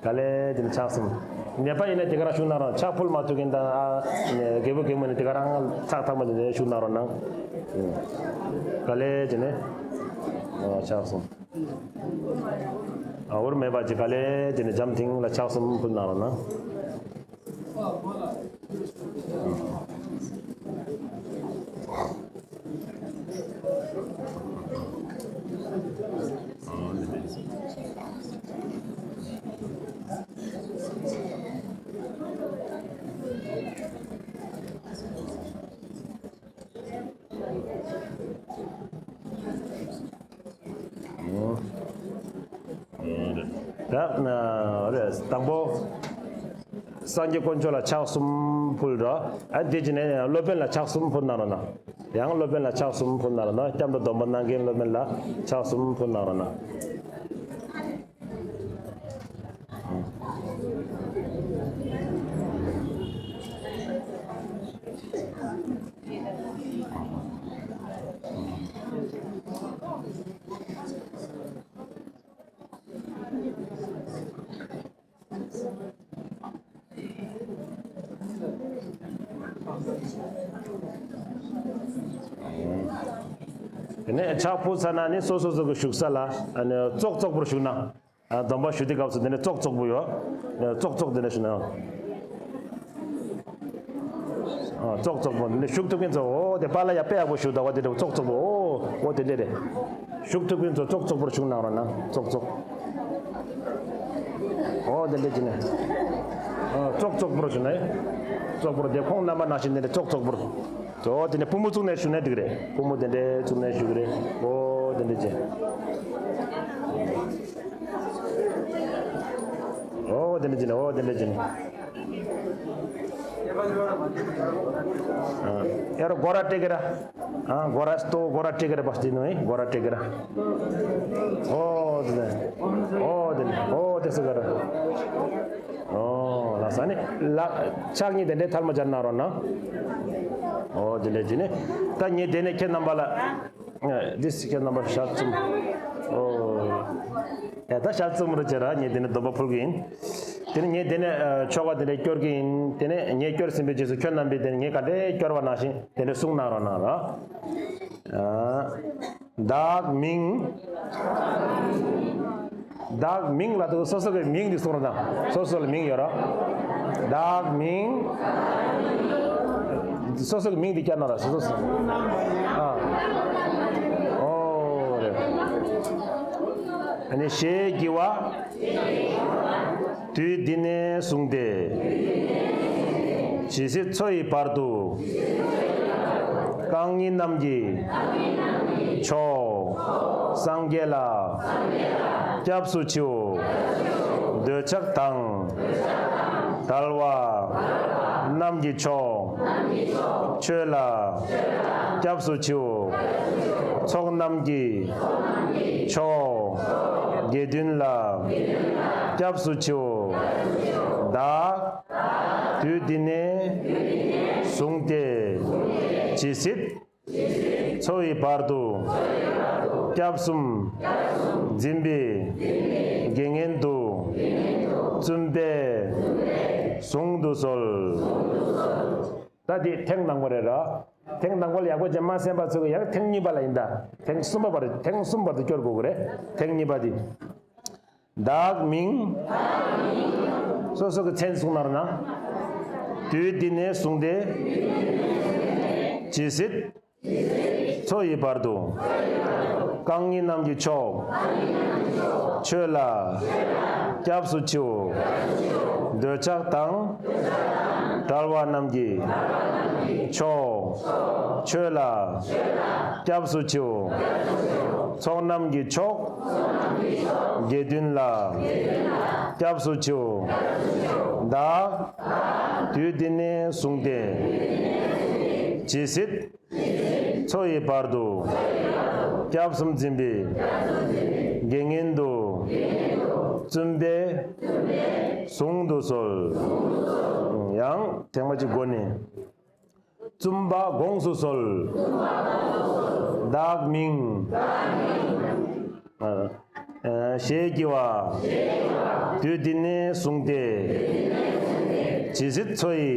ག་ལེ་བྱས་ནས་ཕྱག་གསུམ། ནད་པ་ཡིན་ན་དེ་ག་རང་བཞུགས་གནང་རོགས། ཕྱག་ཕུལ་མ་ཐུབ་མཁན་དང་ཨ་ནི་རྒད་པོ་རྒན་མོ་ནི་དེ་ག་རང་ཕྱག་ཐལ་མོ་དེ་ནས་བཞུགས་གནང་རོགས་གནང་། ག་ལེ་བྱས་ནས། ཨ་ཕྱག་གསུམ། ཨ་འུར་མེད་པ་ཅིག་ག་ལེ་བྱས་ནས་འཇམ་ཐིང་ལ་ཕྱག་གསུམ་ཕུལ་གནང་རོགས་གནང་། ད་རེད། དང་པོ་སངས་རྒྱས་དཀོན་མཆོག་ལ་ཕྱག་གསུམ་ཕུལ་རོ། ཨ་དེ་བྱས་ནས་སློབ་དཔོན་ལ་ཕྱག་གསུམ་ཕུལ་གནང་རོགས་གནང་། ཡང་སློབ་དཔོན་ལ་ཕྱག་གསུམ་ཕུལ་གནང་རོགས་གནང་། སྐྱབས་འགྲོ་སྡོམ་པ་གནང་མཁན་སློབ་དཔོན་ལ་ཕྱག་གསུམ་ཕུལ་གནང་རོགས་གནང་། དེ་ནས་ཕྱག་ཕུལ་ཚར་ན་ནི་སོ་སོ་སོ་གི་བཞུགས་ས་ལ་ཨ་ནི་ཙོག་ཙོག་པོར་བཞུགས་ན། ཨ་སྡོམ་པ་ཞུ་དུས་སྐབས་སུ་དེ་ནས་ཙོག་ཙོག་པོ་ཡོད། ཙོག་ཙོག་དེ་འདྲ་ཞུ་ན། ཨ་ཙོག་ཙོག་པོ་འདི་ནས་བཞུགས་ཐུབ་མཁན་ཚོ་འོ་དེ་པཱ་ལགས་ཡ་དཔེ་ཡག་པོ་བཞུགས་འདུག་པ། དེ་འདྲ་ཙོག་ཙོག་པོ་འོ་འོ་དེ་འདྲ་རེད། བཞུགས་ཐུབ་མཁན་ཚོ་ཙོག་ཙོག་པོར་བཞུགས་གནང་རོགས་གནང་། ཙོག་ཙོག་འོ་དེ་འདྲ་བྱས་ནས། ཨ་ཙོག་ཙོག་པོར་བཞུགས་ན། ཙོག་པོར་དེ་ཁོང་རྣམ་པ་ནང་བཞིན་དེ་འདྲ་ཙོག་ཙོག་པོར། འོ་དེ་ནས་པུས་མོ་བཙུགས་ནས་བཞུགས་ན་འགྲིག་རེད། པུས་མོ་དེ་འདྲ་བཙུགས་ནས་བཞུགས་རེད། འོ་དེ་འདྲ་བྱས། འོ་དེ་འདྲ་བྱས་ནས། འོ་དེ་འདྲ་བྱས་ནས། ཨ་ཡར་སྒོ་ར་སྤྲད་གི་ར། ཨ་སྒོ་ར་ལྟོ་སྒོ་ར་སྤྲད་གི་ར། བ་སྟི་ནོ་ཨེ་སྒོ་ར་སྤྲད་གི་ར། འོ་དེ་ནས། འོ་དེ་ནས། འོ་དེ་སུ་ག་ར། འོ་ལགས་སོ། ཨ་ནི་ལག་ཕྱག་གཉིས་དེ་འདྲའི་ཐལ་མོ་སྦྱར་གནང་རོགས་གནང་། འོ་དེ་འདྲ་བྱས་ནས། ད་ངས་དེ་ནས་ཁྱེད་རྣམ་པ་ལ། འདི་སི་ཁྱེད་རྣམ་པར་ཞལ་བཙུམ། ཨོ། ཡ་ད་ཞལ་བཙུམ་རོགས་བྱེད་ར། ངས་དེ་ནས་སྡོམ་པ་ཕུལ་གི་ཡིན། དེ་ནས་ངས་དེ་ནས་ཆོ་ག་དེ་འདྲ་སྐྱོར་གི་ཡིན། དེ་ནས་ངས་སྐྱོར་ཟིན་པའི་རྗེས་སུ་ཁྱོད་རྣམ་པས་དེ་ནས་ངས་ག་འདྲས་སྐྱོར་བ་ནང་བཞིན་དེ་འདྲས་གསུང་གནང་རོགས་གནང་ར། བདག་མིང་། བདག་མིང་ལབ་དུས་སོ་སོ་གི་མིང་འདི་གསུང་རོགས་གནང་། སོ་སོ་ལ་མིང་ཡོད་ར། བདག་མིང་། སོ་སོ་གི་མིང་འདི་བསྐྱར་གནང་ར། སོ་སོ་སོ། ཨ། ཨོ་རེད། ཨ་ནི་ཞེས་བགྱི་བ། དུས་འདི་ནས་བཟུང་སྟེ། ཇི་སྲིད་འཚོ་ཡི་བར་དུ། རྐང་གཉིས་རྣམས་ཀྱི། མཆོག་སངས་རྒྱས་ལ་སྐྱབས་སུ་མཆིའོ། འདོད་ཆགས་དང་། བྲལ་བ་རྣམས་ཀྱི་མཆོག་ཆོས་ལ་སྐྱབས་སུ་མཆིའོ། ཚོགས་རྣམས་ཀྱི་མཆོག་དགེ་འདུན་ལ་སྐྱབས་སུ་མཆིའོ། བདག་དུས་འདི་ནས་བཟུང་སྟེ་ཇི་སྲིད་འཚོ་བའི་བར་དུ་སྐྱབས་གསུམ་འཛིན་པའི་དགེ་བསྙེན་དུ་བཙུན་པས་གཟུང་དུ་གསོལ། ད་དེ་ཐེངས་དང་པོ་རེད་ར། ཐེངས་དང་པོ་ལ་ཡག་པོ་བྱས་མ་གསན་པ་ཚོ་གི་ཡང་ཐེངས་གཉིས་པ་ལ་ཡིན་ད། ཐེངས་གསུམ་པ་བར་ཐེངས་གསུམ་བར་དུ་སྐྱོར་དགོས་ཀྱི་རེད། ཐེངས་གཉིས་པ་དེ། བདག་མིང་། སོ་སོ་གི་མཚན་གསུངས་གནང་རོགས་གནང་། དུས་འདི་ནས་བཟུང་སྟེ་ཇི་སྲིད་འཚོ་ཡི་བར་དུ་རྐང་གཉིས་རྣམས་ཀྱི་མཆོག་ཆོས་ལ་སྐྱབས་སུ་མཆིའོ། འདོད་ཆགས་དང་བྲལ་བ་རྣམས་ཀྱི་མཆོག་ཆོས་ལ་སྐྱབས་སུ་མཆིའོ། ཚོགས་རྣམས་ཀྱི་མཆོག་དགེ་འདུན་ལ་སྐྱབས་སུ་མཆིའོ། བདག་དུས་འདི་ནས་བཟུང་སྟེ་ཇི་སྲིད་འཚོ་ཡི་བར་དུ་སྐྱབས་གསུམ་འཛིན་པའི་དགེ་བསྙེན་དུ་བཙུན་པས་གཟུང་དུ་གསོལ། ཡང་ཐེངས་མ་གཅིག་འགོ་ནས། བཙུན་པ་དགོངས་སུ་གསོལ། བདག་མིང་། ཨ། ཨ། ཞེས་བགྱི་བ། དུས་འདི་ནས་བཟུང་སྟེ་ཇི་སྲིད་འཚོ་ཡི་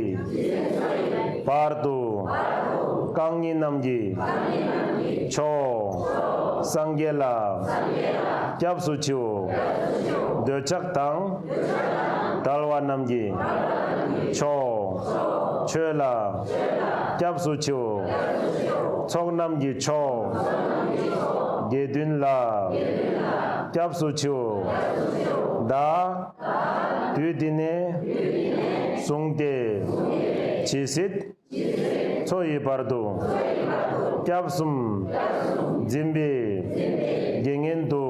བར་དུ་རྐང་གཉིས་རྣམས་ཀྱི་མཆོག་སངས་རྒྱས་ལ་སྐྱབས་སུ་མཆིའོ། འདོད་ཆགས་དང་བྲལ་བ་རྣམས་ཀྱི་མཆོག་ཆོས་ལ་སྐྱབས་སུ་མཆིའོ། ཚོགས་རྣམས་ཀྱི་མཆོག་དགེ་འདུན་ལ་སྐྱབས་སུ་མཆིའོ། བདག་དུས་འདི་ནས་བཟུང་སྟེ་ཇི་སྲིད་འཚོ་ཡི་བར་དུ་སྐྱབས་གསུམ་འཛིན་པའི་དགེ་བསྙེན་དུ་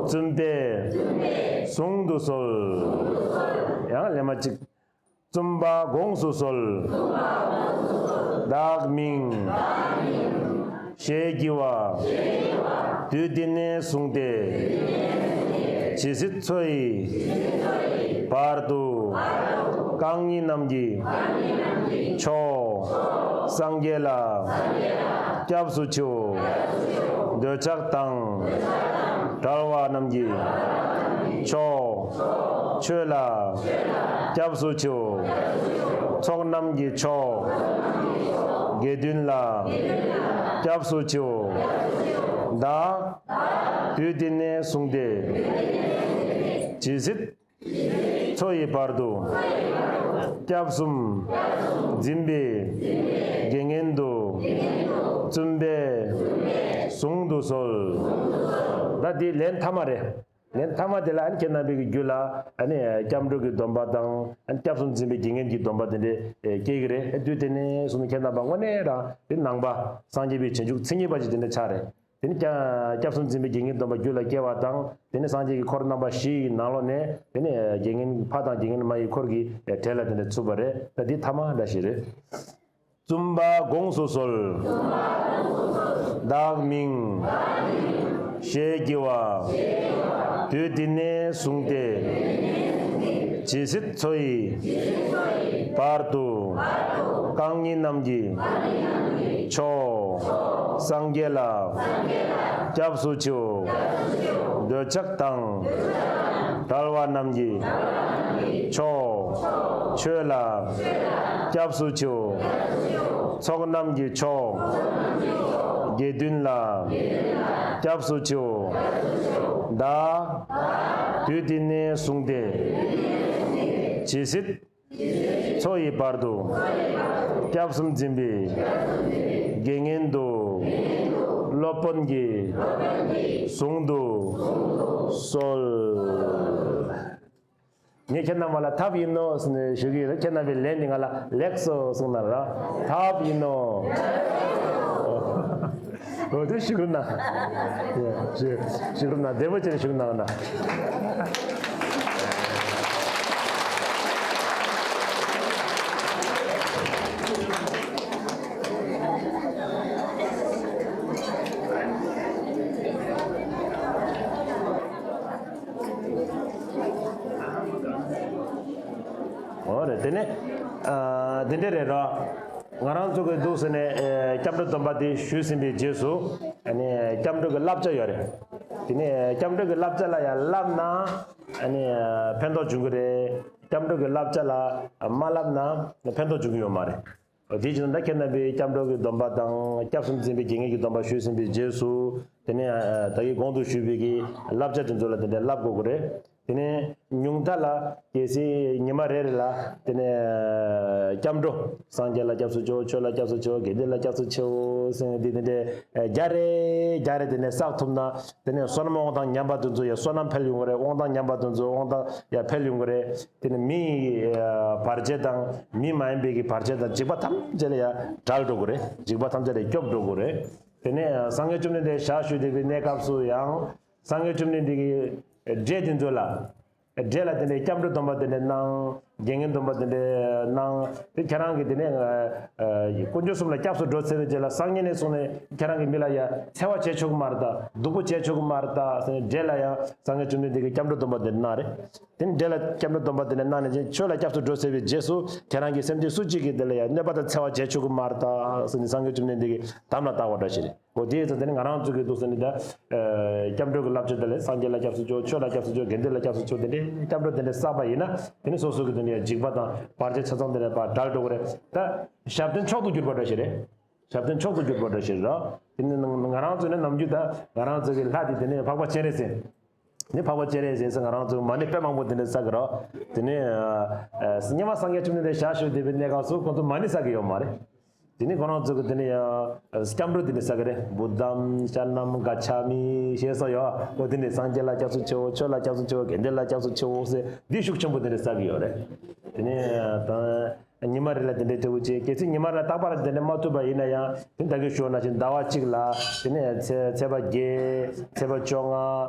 བཙུན་པས་གཟུང་དུ་གསོལ། ཡང་ལན་མ་གཅིག་བཙུན་པ་དགོངས་སུ་གསོལ། བདག་མིང་ཞེས་བགྱི་བ། དུས་འདི་ནས་བཟུང་སྟེ་ཇི་སྲིད་འཚོ་ཡི་བར་དུ་རྐང་གཉིས་རྣམས་ཀྱི་མཆོག་སངས་རྒྱས་ལ་སྐྱབས་སུ་མཆིའོ། འདོད་ཆགས་དང་བྲལ་བ་རྣམས་ཀྱི་མཆོག་ཆོས་ལ་སྐྱབས་སུ་མཆིའོ། ཚོགས་རྣམས་ཀྱི་མཆོག་དགེ་འདུན་ལ་སྐྱབས་སུ་མཆིའོ། བདག་དུས་འདི་ནས་བཟུང་སྟེ་ཇི་སྲིད་འཚོ་ཡི་བར་དུ་སྐྱབས་གསུམ་འཛིན་པའི་དགེ་བསྙེན་དུ་བཙུན་པས་གཟུང་དུ་གསོལ། ད་འདི་ལན་ཐ་མ་རེད། ལན་ཐ་མ་དེ་ལ་ཨ་ནི་ཁྱེད་རྣམ་པའི་གི་རྒྱུད་ལ་ཨ་ནི་སྐྱབས་འགྲོ་གི་སྡོམ་པ་དང་ཨ་ནི་སྐྱབས་གསུམ་འཛིན་པའི་དགེ་བསྙེན་གྱི་སྡོམ་པ་དེ་འདྲ་སྐྱེ་གི་རེད། དུས་དེ་ནས་བཟུང་ནས་ཁྱེད་རྣམ་པ་དངོས་གནས་རང་དེ་ནང་པ་སངས་རྒྱས་པའི་བྱིན་མཇུག་མཚན་ཉིད་པ་ཅིག་དེ་འདྲ་ཆགས་རེད། དེ་ནི་སྐྱབས་སྐྱབས་གསུམ་འཛིན་པའི་དགེ་བསྙེན་སྡོམ་པ་རྒྱུད་ལ་སྐྱེ་བ་དང་དེ་ནི་སངས་རྒྱས་ཀྱི་འཁོར་རྣམ་པ་བཞི་ཡི་ནང་ལོགས་ནས་དེ་ནི་དགེ་བསྙེན་ཕ་དང་དགེ་བསྙེན་མ་ཡི་འཁོར་གྱི་གྲལ་ལ་དེ་འདྲ་ཚུད་པ་རེད། ད་འདི་ཐ་མ་འདྲ་ཞིག་རེད། བཙུན་པ་དགོངས་སུ་གསོལ། བདག་མིང་ཞེས་བགྱི་བ། དུས་འདི་ནས་བཟུང་སྟེ་ཇི་སྲིད་འཚོ་ཡི་བར་དུ་རྐང་གཉིས་རྣམས་ཀྱི་མཆོག་སངས་རྒྱས་ལ་སྐྱབས་སུ་མཆིའོ། འདོད་ཆགས་དང་བྲལ་བ་རྣམས་ཀྱི་མཆོག་ཆོས་ལ་སྐྱབས་སུ་མཆིའོ། ཚོགས་རྣམས་ཀྱི་མཆོག་དགེ་འདུན་ལ་སྐྱབས་སུ་མཆིའོ། བདག་དུས་འདི་ནས་བཟུང་སྟེ་ཇི་སྲིད་འཚོ་ཡི་བར་དུ་སྐྱབས་གསུམ་འཛིན་པའི་དགེ་བསྙེན་དུ་སློབ་དཔོན་གྱིས་གཟུང་དུ་གསོལ། ངས་ཁྱེད་རྣམ་པ་ལ་ཐབས་ཡིན་ནོ་ཟེར་ནས་ཞུ་གི་ཡོད། ཁྱེད་རྣམ་པས་ལན་འདི་ང་ལ་ལེགས་སོ་གསུངས་ན་ར། ཐབས་ཡིན་ནོ། འོ་དེ་བཞུགས་རོགས་གནང་། བཞུགས་རོགས་གནང་། བདེ་པོ་བྱས་ནས་བཞུགས་གནང་ན། འོ་རེད། དེ་ནས་ཨ་དེ་འདྲ་རེད་ར། ང་རང་ཚོ་གི་འདུག་ཟེར་ནས་ཨེ་སྐྱབས་འགྲོ་སྡོམ་པ་དེ་ཞུས་ཟིན་པའི་རྗེས་སུ་ཨ་ནི་སྐྱབས་འགྲོ་གི་བསླབ་བྱ་ཡོད་རེད། དེ་ནས་སྐྱབས་འགྲོ་གི་བསླབ་བྱ་ལ་ཡང་བསླབ་ན་ཨ་ནི་ཕན་ཐོགས་འབྱུང་གི་རེད། སྐྱབས་འགྲོ་གི་བསླབ་བྱ་ལ་མ་བསླབ་ན་ཕན་ཐོགས་འབྱུང་གི་ཡོད་མ་རེད། དེ་བཞིན་ད་ཁྱེད་རྣམ་པས་སྐྱབས་འགྲོ་གི་སྡོམ་པ་དང་སྐྱབས་སུ་འཛིན་པའི་དགེ་བསྙེན་གྱི་སྡོམ་པ་ཞུས་ཟིན་པའི་རྗེས་སུ་དེ་ནས་ད་གིན་གོང་དུ་ཞུས་པའི་གི་བསླབ་བྱ་དེ་ཚོ་ལ་དེ་འདྲའི་བསླབ་དགོས་ཀྱི་རེད། དེ་ནས་ཉུང་མཐའ་ལ་གལ་སྲིད་ཉི་མ་རེ་རེ་ལ་དེ་ནས་སྐྱབས་འགྲོ། སངས་རྒྱས་ལ་སྐྱབས་སུ་མཆིའོ། ཆོས་ལ་སྐྱབས་སུ་མཆིའོ། དགེ་འདུན་ལ་སྐྱབས་སུ་མཆིའོ་ཟེར་ནས་འདི་དེ་འདྲའི་བརྒྱ་རེ་བརྒྱ་རེ་དེ་ནས་བསགས་ཐུབ་ན་དེ་ནས་བསོད་ནམས་དབང་ཐང་ཉམས་པ་དེ་ཚོ་ཡང་བསོད་ནམས་འཕེལ་ཡོང་གི་རེད། དབང་ཐང་ཉམས་པ་དེ་ཚོ་དབང་ཐང་ཡང་འཕེལ་ཡོང་གི་རེད། དེ་ནི་མི་ཡི་བར་ཆད་དང་མི་མ་ཡིན་པའི་གི་བར་ཆད་དང་འཇིགས་པ་ཐམས་ཅད་ལ་ཡང་བྲལ་འགྲོ་གི་རེད། འཇིགས་པ་ཐམས་ཅད་ལ་སྐྱོབ་འགྲོ་གི་རེད། དེ་ནས་སངས་རྒྱས་བཅོམ་ལྡན་འདས་ཞལ་བཞུགས་བསྡད་པའི་གནས་སྐབས་སུ་ཡང་སངས་རྒྱས་བཅོམ་ལྡན་འདས་ཀྱི་འདྲེ་དེ་ཚོ་ལ་འདྲེ་ལ་དེ་འདྲའི་སྐྱབས་འགྲོ་སྡོམ་པ་དེ་འདྲ་གནང་། དགེ་བསྙེན་སྡོམ་པ་དེ་འདྲ་གནང་། དེ་ཁྱེད་རང་གིས་དེ་ནས་དཀོན་མཆོག་གསུམ་ལ་སྐྱབས་སུ་འགྲོ་ཚར་བའི་རྗེས་ལ་སང་ཉིན་ནས་བཟུང་ནས་ཁྱེད་རང་གིས་མི་ལ་ཡང་འཚེ་བ་བྱེད་ཆོག་གི་མ་རེད་ད། སྡུག་པོ་བྱེད་ཆོག་གི་མ་རེད་ད་ཟེར་ནས་འདྲེ་ལ་ཡང་སངས་རྒྱས་བཅོམ་ལྡན་འདས་ཀྱིས་སྐྱབས་འགྲོ་སྡོམ་པ་དེ་འདྲ་གནང་རེད། དེ་ནས་འདྲེ་ལ་སྐྱབས་འགྲོ་སྡོམ་པ་དེ་འདྲ་གནང་ནས་ཆོས་ལ་སྐྱབས་སུ་འགྲོ་ཚར་བའི་རྗེས་སུ་ཁྱེད་རང་གི་སེམས་ཅན་སུ་གཅིག་གིས་དེ་ལ་ཡང་གནོད་པ་དང་འཚེ་བ་བྱེད་ཆོག་གི་མ་རེད་ད་ཟེར་ནས་སངས་རྒྱས་བཅོམ་ལྡན་འདས་ཀྱིས་དམ་ལ་བཏགས་པ་འདྲ་ཞིག་རེད། འོ་དེ་ཡིན་ཙང་དེ་ནི་ང་རང་ཚོ་གི་འདུག་ཟེར་ནས་ད་སྐྱབས་འགྲོ་གི་བསླབ་བྱ་དེ་ལས་སངས་རྒྱས་ལ་སྐྱབས་སུ་མཆིའོ། ཆོས་ལ་སྐྱབས་སུ་མཆིའོ། དགེ་འདུན་ལ་སྐྱབས་སུ་མཆིའོ། དེ་འདྲའི་སྐྱབས་འགྲོ་དེ་འདྲ་བསགས་པ་ཡིན་ན་དེ་ནི་སོ་སོ་གི་དེ་འདྲའི་འཇིགས་པ་དང་བར་ཆད་ཆ་ཚང་དེ་འདྲ་བྲལ་འགྲོ་གི་རེད། ད་ཞབས་བརྟན་མཆོག་ཏུ་གྱུར་པ་འདྲ་ཞིག་རེད། ཞབས་བརྟན་མཆོག་ཏུ་གྱུར་པ་འདྲ་ཞིག་རེད། དེ་ནི་ང་རང་ཚོ་ནི་ནམ་རྒྱུན་ད་ང་རང་ཚོ་གི་ལྷ་དེ་དེ་ནི་འཕགས་པ་སྤྱན་རས་གཟིགས། ནི་འཕགས་པ་སྤྱན་རས་གཟིགས་ཟེར་ང་རང་ཚོ་མ་ཎི་དཔེ་མང་པོ་དེ་འདྲ་བསགས་ཀྱི་རེད། དེ་ནི་སྔོན་མ་སངས་རྒྱས་བཅོམ་ལྡན་འདས་ཞལ་བཞུགས་བསྡད་པའི་གནས་སྐབས་སུ་ཁོང་ཚོ་མ་ཎི་བསགས་ཀྱི་ཡོད་མ་རེད། དེ་ནི་ཁོ་རང་ཚོ་གི་དེ་ནི་ཡང་སྐྱབས་འགྲོ་དེ་འདྲ་བསགས་ཀྱི་རེད། བུདྡྷཾ་ཤ་ར་ཎཾ་ག་ཆ་མི་ཞེས་སོགས་ཡོད། འོ་དེ་ནི་སངས་རྒྱས་ལ་སྐྱབས་སུ་མཆིའོ། ཆོས་ལ་སྐྱབས་སུ་མཆིའོ། དགེ་འདུན་ལ་སྐྱབས་སུ་མཆིའོ་ཟེར་འདི་ཤུགས་ཆེན་པོ་དེ་འདྲ་བསགས་ཀྱི་ཡོད་རེད། དེ་ནི་ད་ཉི་མ་རེ་ལ་དེ་འདྲའི་ཐེབས་བྱས། གལ་སྲིད་ཉི་མ་རེ་ལ་རྟག་པར་དེ་འདྲ་མ་ཐུབ་པ་ཡིན་ན་ཡང་དེ་ད་གིན་ཞུས་ནང་བཞིན་ཟླ་བ་གཅིག་ལ་དེ་ནས་ཚེས་ཚེས་པ་བརྒྱད། ཚེས་པ་བཅོ་ལྔ།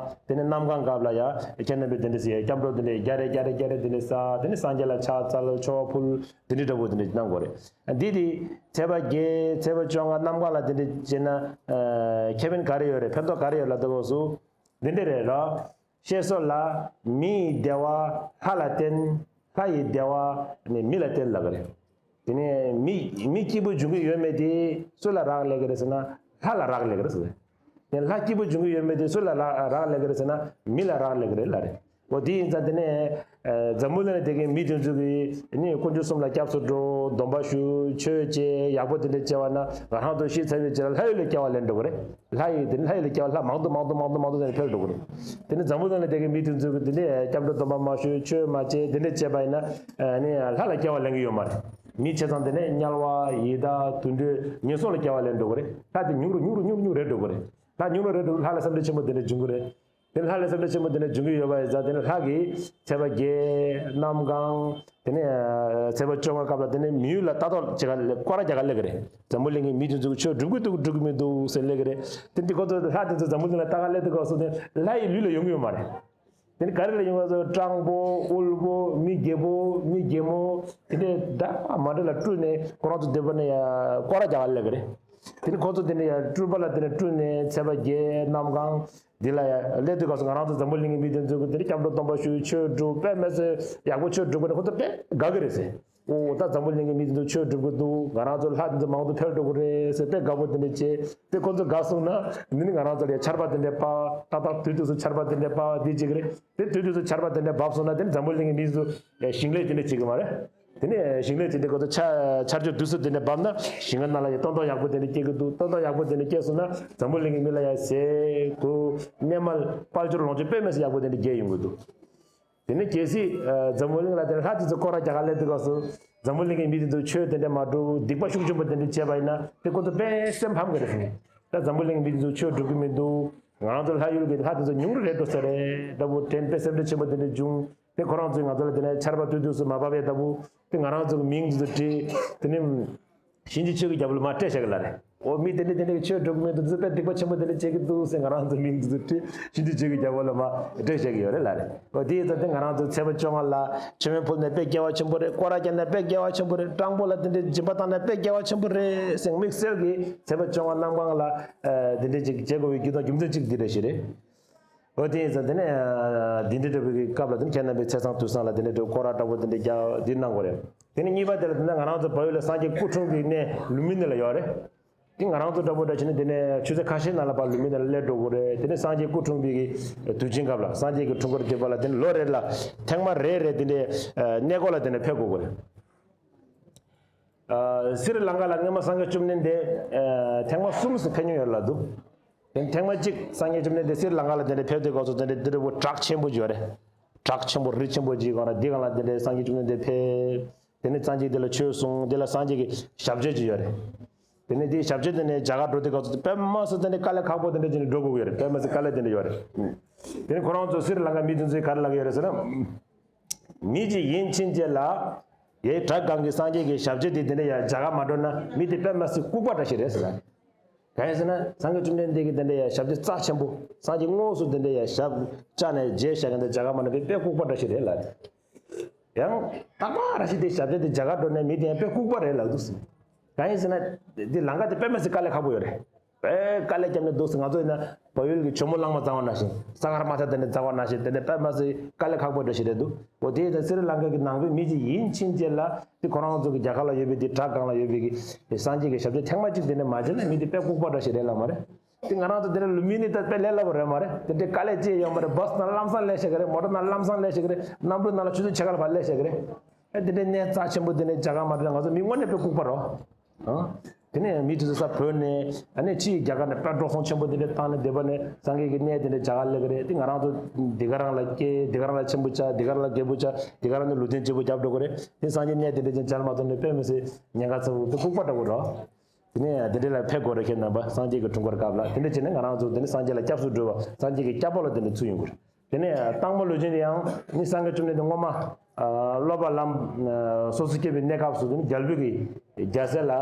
དེ་ནས་གནམ་གང་སྐབས་ལ་ཡང་ཁྱེད་རྣམ་པས་དེ་འདྲ་ཟེར་སྐྱབས་འགྲོ་དེ་འདྲ་བརྒྱ་རེ་བརྒྱ་རེ་བརྒྱ་རེ་དེ་འདྲ་བསགས། དེ་ནས་སངས་རྒྱས་ལ་ཕྱག་འཚལ། མཆོད་པ་ཕུལ། དེ་འདྲའི་འདྲ་པོ་དེ་འདྲ་གནང་དགོས་རེད། འདི་དེ་ཚེས་པ་བརྒྱད། ཚེས་པ་བཅོ་ལྔ། གནམ་གང་ལ་དེ་འདྲ་བྱས་ན་ཨ་ཁེ་ཕན་ག་རེ་ཡོད་རེད། ཕན་ཐོགས་ག་རེ་ཡོད་ལབ་དུས་སྐབས་སུ་འདི་འདྲ་རེད་ར། བཤད་སྲོལ་ལ་མི་ཡི་བདེ་བ་ལྷ་ལ་བརྟེན། ལྷ་ཡི་བདེ་བ་ནི་མི་ལ་བརྟེན་ལབ་ཀྱི་རེད། དེ་ནས་མི་མི་སྐྱིད་པོ་འབྱུང་གི་ཡོད་མེད་དེ་སུ་ལ་རག་ལས་ཀྱི་རེད་ཟེར་ན་ལྷ་ལ་རག་ལས་ཀྱི་རེད་ཟེར། དེ་ལྷ་སྐྱིད་པོ་འབྱུང་གི་ཡོད་མེད་དེ་སུ་ལ་རག་རག་ལས་ཀྱི་རེད་ཟེར་ན་མི་ལ་རག་ལས་ཀྱི་རེད་ལབ་རེད། འོ་དེ་ཡིན་ཙང་དེ་ནས་ཨ་འཛམ་བུ་གླིང་ལ་བསྡད་མཁན་མི་དེ་ཚོ་གིས་ནི་དཀོན་མཆོག་གསུམ་ལ་སྐྱབས་སུ་འགྲོ། སྡོམ་པ་ཞུ། ཆོས་བྱེད། ཡག་པོ་དེ་འདྲ་བྱས་པ་ན་ང་རང་ཚོ་ཤི་ཚར་བའི་རྗེས་ལ་ལྷ་ཡུལ་ལ་སྐྱེ་བ་ལེན་འགྲོ་གི་རེད། ལྷ་ཡི་དེ་ནི་ལྷ་ཡི་ལ་སྐྱེ་བ་ལྷ་མང་དུ་མང་དུ་མང་དུ་མང་དུ་དེ་ནས་འཕེལ་འགྲོ་གི་རེད། དེ་ནི་འཛམ་བུ་གླིང་ལ་བསྡད་མཁན་མི་དེ་ཚོ་གིས་དེ་ནས་སྐྱབས་འགྲོ་སྡོམ་པ་མ་ཞུས། ཆོས་མ་བྱས། དེ་འདྲ་བྱས་པ་ཡིན་ན་ཨ་ནི་ལྷ་ལ་སྐྱེ་བ་ལེན་གི་ཡོད་མ་རེད། མི་བྱས་ཙང་དེ་ནས་དམྱལ་བ། ཡི་དྭགས། དུད་འགྲོ། ངན་སོང་ལ་སྐྱེ་བ་ལེན་འགྲོ་གི་རེད། ལྷ་དེ་ཉུང་རུ་ཉུང་རུ་ཉུང་རུ་ཉུང་རུ་རེད་འགྲོ་གི་རེད། ལྷ་ཉུང་རུ་རེད་འགྲོ། ལྷ་ལ་སེམས་ཁྲལ་ཆེན་པོ་དེ་འདྲ་འབྱུང་གི་རེད། དེ་ནས་ལྷ་ལ་སེམས་ཁྲལ་ཆེན་པོ་དེ་འདྲ་འབྱུང་གི་ཡོད་པ་ཡིན་ཙང་དེ་ནས་ལྷ་གིས་ཚེས་པ་བརྒྱད། གནམ་གང་། དེ་ནས་ཚེས་པ་བཅོ་ལྔ་སྐབས་ལ་དེ་ནས་མི་ཡུལ་ལ་ལྟ་རྟོག་བྱེད་ག་སྐོར་ར་རྒྱག་ག་སླེབས་ཀྱི་རེད། འཛམ་བུ་གླིང་གི་མི་དེ་ཚོ་ཆོས་སྒྲུབ་ཀྱི་འདུག་སྒྲུབ་ཀྱི་མི་འདུག་ཟེར་སླེབས་ཀྱི་རེད། དེ་འདི་ཁོ་ཚོ་ལྷ་དེ་ཚོ་འཛམ་བུ་གླིང་ལ་ལྟ་ག་སླེབས་དུས་སྐབས་སུ་དེ་ལྷ་ཡི་ལུས་ལ་ཡོང་གི་ཡོད་མ་རེད། དེ་ནས་ག་རེ་ལ་ཡོང་གི་ཡོད། སྤྲང་པོ། དབུལ་པོ། མི་རྒྱལ་པོ། མི་རྒྱལ་མོ། དེ་འདྲའི་འདྲ་མ་འདྲ་ལ་སྤྲུལ་ནས་ཁོ་རང་ཚོ་སྡོད་པ་ནས་ཡ་སྐོར་ར་རྒྱག་ག་སླེབས་ཀྱི་རེད། དེ་ནས་ཁོ་ཚོ་དེ་ནས་ཡ་སྤྲུལ་པ་ལ་དེ་ནས་སྤྲུལ་ནས་ཚེས་པ་བརྒྱད། གནམ་གང་། འདི་ལ་ཡ་སླེབས་དུས་སྐབས་སུ་ང་རང་ཚོ་འཛམ་བུ་གླིང་གི་མི་དེ་ཚོ་གིས་དེ་ནས་སྐྱབས་འགྲོ་སྡོམ་པ་ཞུ། ཆོས་སྒྲུབ། དཔེ་མི་སྲིད་ཡག་པོ་ཆོས་སྒྲུབ་པ་ནས་ཁོ་ཚོ་དཔེ་དགའ་གི་རེད་ཟེར། ཨོ་ད་འཛམ་བུ་གླིང་གི་མི་དེ་ཚོ་ཆོས་སྒྲུབ་ཀྱི་འདུག་ང་རང་ཚོ་ལྷ་དེ་ཚོ་མང་དུ་འཕེལ་འགྲོ་གི་རེད་ཟེར་དཔེ་དགའ་པོ་དེ་འདྲ་བྱས། དེ་ཁོ་ཚོ་དགའ་སོང་ན་འདི་ནི་ང་རང་ཚོ་ལ་ཆར་པ་དེ་འདྲ་བབས། ཏག་ཏག་དུས་དུས་སུ་ཆར་པ་དེ་འདྲ་བབས། འདི་བྱེད་ཀྱི་རེད། དེ་དུས་དུས་སུ་ཆར་པ་དེ་འདྲ་བབས་སོང་ན་དེ་ནི་འཛམ་བུ་གླིང་གི་མི་ཚོ་ཞིང་ལས་དེ་འདྲ་བྱེད་ཀྱི་མ་རེད། དེ་ནས་ཞིང་ལས་བྱེད་དུས་ཁོ་ཚོ་ཆ་ཆར་ཆུ་དུས་སུ་དེ་འདྲ་བབས་ན་ཞིང་ཁ་ནང་ལ་ཡང་སྟོན་ཐོག་ཡག་པོ་དེ་འདྲ་སྐྱེ་གི་འདུག་སྟོན་ཐོག་ཡག་པོ་དེ་འདྲ་སྐྱེས་སོང་ན་འཛམ་བུ་གླིང་གི་མི་ལ་ཡང་ཟས་གོས་གནས་མལ་དཔལ་འབྱོར་ལོངས་སྤྱོད་དཔེ་མི་སྲིད་ཡག་པོ་དེ་འདྲ་རྒྱས་ཡོང་གི་འདུག་དེ་ནས་གལ་སྲིད་ཨ་འཛམ་བུ་གླིང་ལ་དེ་ལྷ་དེ་ཚོ་སྐོར་ར་རྒྱག་ག་སླེབས་དུས་སྐབས་སུ་འཛམ་བུ་གླིང་གི་མི་དེ་ཚོ་ཆོས་དེ་འདྲ་མ་སྒྲུབ། སྡིག་པ་ཤུགས་ཆེན་པོ་དེ་འདྲ་བྱས་པ་ཡིན་ན་དེ་ཁོ་ཚོ་དཔེ་སེམས་ཕམ་གི་རེད། ད་འཛམ་བུ་གླིང་གི་མི་དེ་ཚོ་ཆོས་སྒྲུབ་ཀྱི་མི་འདུག་ང་རང་ཚོ་ལྷ་ཡུལ་གྱི་ལྷ་དེ་ཚོ་ཉུང་རུ་རེད་འགྲོ་ས་རེད་ལྟ་བུ་དྲན་དཔེ་སེམས་ཁྲལ་ཆེན་པོ་དེ་འདྲ་བྱུང་། དེ་ཁོ་རང་ཚོས་ང་ཚོ་ལ་དེ་ནས་ཆར་པ་དུས་དུས་སུ་མ་བབས་པའི་ལྟ་བུ། དེ་ང་རང་ཚོ་གི་མིང་དེ་ཚོ་བྲིས། དེ་ནས་ གཤིན་རྗེ་ཆོས་ཀྱི་རྒྱལ་པོ་ལ་མར་སྤྲད་བཞག་གི་ལབ་རེད། འོ་མི་དེ་འདྲ་དེ་འདྲ་གི་ཆོས་སྒྲུབ་ཀྱི་མི་འདུག་ཚོ་དཔེ་སྡིག་པ་ཆེན་པོ་དེ་འདྲ་བྱེད་ཀྱི་འདུག་ཟེར་ང་རང་ཚོ་མིང་འདི་ཚོ་བྲིས་གཤིན་རྗེ་ཆོས་ཀྱི་རྒྱལ་པོ་ལ་མར་སྤྲད་བཞག་གི་ཡོད་རེད་ལབ་རེད། འོ་དེ་ཡིན་ཙང་དེ་ང་རང་ཚོ་ཚེས་པ་བཅོ་ལྔ་ལ་མཆོད་མེ་ཕུལ་ནས་དཔེ་དགེ་བ་ཆེན་པོ་རེད། སྐོར་ར་བརྒྱབ་ནས་དཔེ་དགེ་བ་ཆེན་པོ་རེད། སྤྲང་པོ་ལ་དེ་འདྲའི་སྦྱིན་པ་བཏང་ནས་དཔེ་དགེ་བ་ཆེན་པོ་རེད་ཟེར་དམིགས་བསལ་གྱི་ཚེས་པ་བཅོ་ལྔ་གནམ་གང་ལ་དེ་འདྲ་ཅིག་བྱེད་དགོས་པའི་རྒྱུ་དང་རྒྱུ་མཚན་གཅིག་འདི་རེད་ཞེས་རེད། འོ་དེ་ཡིན་ཙང་དེ་ནས་འདི་འདྲ་འདྲ་བོའི་སྐབས་ལ་དེ་ནས་ཁྱེད་རྣམ་པའི་ཚེས་བཟང་དུས་བཟང་ལ་དེ་འདྲ་འདྲ་བོ་སྐོར་ར་འདྲ་བོ་དེ་འདྲ་རྒྱག་འདི་གནང་དགོས་རེད། དེ་ནས་གཉིས་པ་དེ་ལ་དེ་ནས་ང་རང་ཚོ་བལ་ཡུལ་ལ་སངས་རྒྱས་སྐུ་འཁྲུངས་པའི་གནས་ལུམ་བི་ནི་ལ་ཡོད་རེད། དེ་ང་རང་ཚོ་འདྲ་པོ་འདྲ་བྱས་ནས་དེ་ནས་ཆུ་ཚོད་ཁ་ཤས་ནང་ལ་ཕར་ལུམ་བི་ནི་ལ་སླེབས་འགྲོ་དགོས་རེད། དེ་ནས་སངས་རྒྱས་སྐུ་འཁྲུངས་པའི་གི་དུས་ཆེན་སྐབས་ལ་སངས་རྒྱས་ཀྱི་འཁྲུངས་སྐར་བརྗོད་པ་ལ་དེ་ནས་ལོ་རེ་ལ་ཐེངས་མ་རེ་རེ་དེ་འདྲའི་གནས་སྐོར་ལ་དེ་ནས་ཕེབས་དགོས་དགོས་རེད། ཨ། སི་རི་ལང་ཀ་ལ་སྔོན་མ་སངས་རྒྱས་བཅོམ་ལྡན་འདས་ཨ། ཐེངས་མ་གསུམ་ཙམ་ཕེབས་མྱོང་ཡོད་ལབ་འདུག་དེ་ཐེངས་མ་གཅིག་སངས་རྒྱས་བཅོམ་ལྡན་འདས་སི་རི་ལང་ཀ་ལ་དེ་འདྲ་ཕེབས་དུས་སྐབས་སུ་དེ་འདྲ་དེ་འདྲ་བོ་བྲག་ཆེན་པོ་ཅིག་ཡོད་རེད། བྲག་ཆེན་པོ་རི་ཆེན་པོ་ཅིག་སྒང་ལ་འདི་སྒང་ལ་དེ་འདྲ་སངས་རྒྱས་བཅོམ་ལྡན་འདས་ཕེབས། དེ་ནས་སངས་རྒྱས་དེ་ལ་ཆོས་གསུངས། དེ་ལ་སངས་རྒྱས་ཀྱི་ཞབས་རྗེས་ཅིག་ཡོད་རེད། དེ་ནས་དེའི་ཞབས་རྗེས་དེ་ནས་རྒྱ་གར་འགྲོ་དུས་སྐབས་སུ་དཔེ་མ་སྲིད་དེ་འདྲའི་དཀའ་ལས་ཁག་པོ་དེ་འདྲ་ཅིག་ནས་འགྲོ་དགོས་ཀྱི་ཡོད་རེད། དཔེ་མ་སྲིད་དཀའ་ལས་དེ་འདྲ་ཡོད་རེད། དེ་ནས་ཁོ་རང་ཚོ་སི་རི་ལང་ཀ་མི་དེ་ཚོས་ག་རེ་ལབ་ཀྱི་ཡོད་རེད་ཟེར་ན། མི་གཅིག་ཡིན་ཕྱིན་ཆད་ལ། ཡའི་བྲག་སྒང་གི་སངས་རྒྱས་ཀྱི་ཞབས་རྗེས་དེ་དེ་འདྲ་ཡར་རྒྱ་གར་མ་འགྲོ་ན་མི་དེ་དཔེ་མ་སྲིད་ལྐུགས་པ་འདྲ་ཞིག་རེད་ཟེར། གང་ཡིན་ཟེར་ན་སངས་རྒྱས་བཅོམ་ལྡན་འདས་ཀྱི་དེ་འདྲ་ཡར་ཞབས་རྗེས་རྩ་ཆེན་པོ། སངས་རྒྱས་དངོས་སུ་དེ་འདྲ་ཡར་ཞབས་བཅགས་ནས་མཇལ་བཞག་མཁན་དེ་རྒྱ་གར་མ་འགྲོ་ན་དཔེ་ལྐུགས་པ་འདྲ་ཞིག་རེད་ལབ། ཡང་རྟག་པར་རེ་ཞིག་དེ་ཞབས་རྗེས་དེ་རྒྱ་གར་འགྲོ་ན་མི་དེ་ཡང་དཔེ་ལྐུགས་པ་རེད་ལབ་འདུག་ཟེར། གང་ཡིན་ཟེར་ན། འདི་ལང་ཀ་དེ་དཔེ་མ་སྲིད་དཀའ་ལས་ཁག་པོ་ཡོད་རེད། དཔེ་དཀའ་ལས་བརྒྱབ་ནས་འདུག་ཟེར། ང་ཚོ་ཡིན་ན་བལ་ཡུལ་གྱི་ཇོ་མོ་གླང་མ་བརྫངས་པ་ནང་བཞིན། ས་གར་མ་ཐ་དེ་འདྲ་བརྫངས་པ་ནང་བཞིན་དེ་འདྲ་དཔེ་མ་སྲིད་དཀའ་ལས་ཁག་པོ་འདྲ་ཞིག་རེད་འདུག་འོ་དེ་ཡིན་ཙང་སི་རི་ལང་ཀ་གི་ནང་པའི་མི་ཅིག་ཡིན་ཕྱིན་ཆད་ལ་དེ་ཁོ་རང་ཚོ་གི་རྒྱ་གར་ལ་ཡོད་པའི་དེ་བྲག་སྒང་ལ་ཡོད་པའི་གི་དེ་སངས་རྒྱས་ཀྱི་ཞབས་རྗེས་ཐེངས་མ་གཅིག་དེ་འདྲ་མ་མཇལ་ན་མི་དེ་དཔེ་ལྐུགས་པ་འདྲ་ཞིག་རེད་ལབ་མ་རེད། དེ་ང་རང་ཚོ་དེ་འདྲ་ལུམ་བི་ནི་ད་དཔེ་ལས་སླ་པོ་རེད་མ་རེད། དེ་འདྲའི་དཀའ་ལས་ཅི་ཡང་ཡོད་མ་རེད། བྷ་སི་ནང་ལམ་སང་སླེབས་བཞག་གི་རེད། མོ་ཊ་ནང་ལམ་སང་སླེབས་བཞག་གི་རེད། གནམ་གྲུ་ནང་ལ་ཆུ་ཚོད་ཕྱེད་ཀ་ལ་ཕར་སླེབས་བཞག་གི་རེད། ཨ། དེ་འདྲའི་གནས་རྩ་ཆེན་པོ་དེ་འདྲའི་རྒྱ་གར་མ་འགྲོ་ན་ང་ཚོ་མི་དངོས་གནས་དཔེ་ལྐུགས་པ་རེད། ཨང་། དེ་ནས་མི་དེ་ཚོ་ས་བོད་ནས་ཨ་ནི་ཕྱིའི་རྒྱ་གར་ནས་དཔེ་འགྲོ་སོང་ཆེན་པོ་དེ་འདྲ་བཏང་ནས་སྡོད་པ་ནས་སངས་རྒྱས་ཀྱི་གནས་དེ་འདྲ་རྒྱ་གར་སླེབས་ཀྱི་རེད། དེ་ང་རང་ཚོ་འདི་ག་རང་ལ་སྐྱེས། འདི་ག་རང་ལ་ཆེན་པོ་ཆགས། འདི་ག་རང་ལ་རྒད་པོ་ཆགས། འདི་ག་རང་ནས་ལུས་རྟེན་སྐྱིད་པོ་རྒྱབ་འགྲོ་གི་རེད། དེ་སངས་རྒྱས་གནས་དེ་འདྲ་ཅན་མཇལ་མ་ཐུབ་ནས་དཔེ་མི་སྲིད་ཉེན་ཁ་ཚ་པོ་དེ་ལྐུགས་པ་འདྲ་པོ་རེད། དེ་ནས་དེ་འདྲ་ལ་ཕེབས་དགོས་རེད། ཁྱེད་རྣམ་པ་སངས་རྒྱས་ཀྱི་འཁྲུངས་སྐར་སྐབས་ལ་དེ་འདྲ་བྱས་ནས་ང་རང་ཚོ་དེ་ནས་སངས་རྒྱས་ལ་སྐྱབས་སུ་འགྲོ་བ། སངས་རྒྱས་ཀྱི་སྐྱབས་འོག་ལ་དེ་འདྲ་ཚུད་ཡོང་གི་རེད། དེ་ནས་སྟག་མོ་ལུས་སྦྱིན་དེ་ཡང་ནི་སངས་རྒྱས་བཅོམ་ལྡན་འདས་སྔོན་མ་ཨ་སློབ་པ་ལམ་ཨ་སོ་སོ་སྐྱེས་པའི་གནས་སྐབས་སུ་དེ་ནི་རྒྱལ་པོ་གི་རྒྱལ་སྲས་ལ་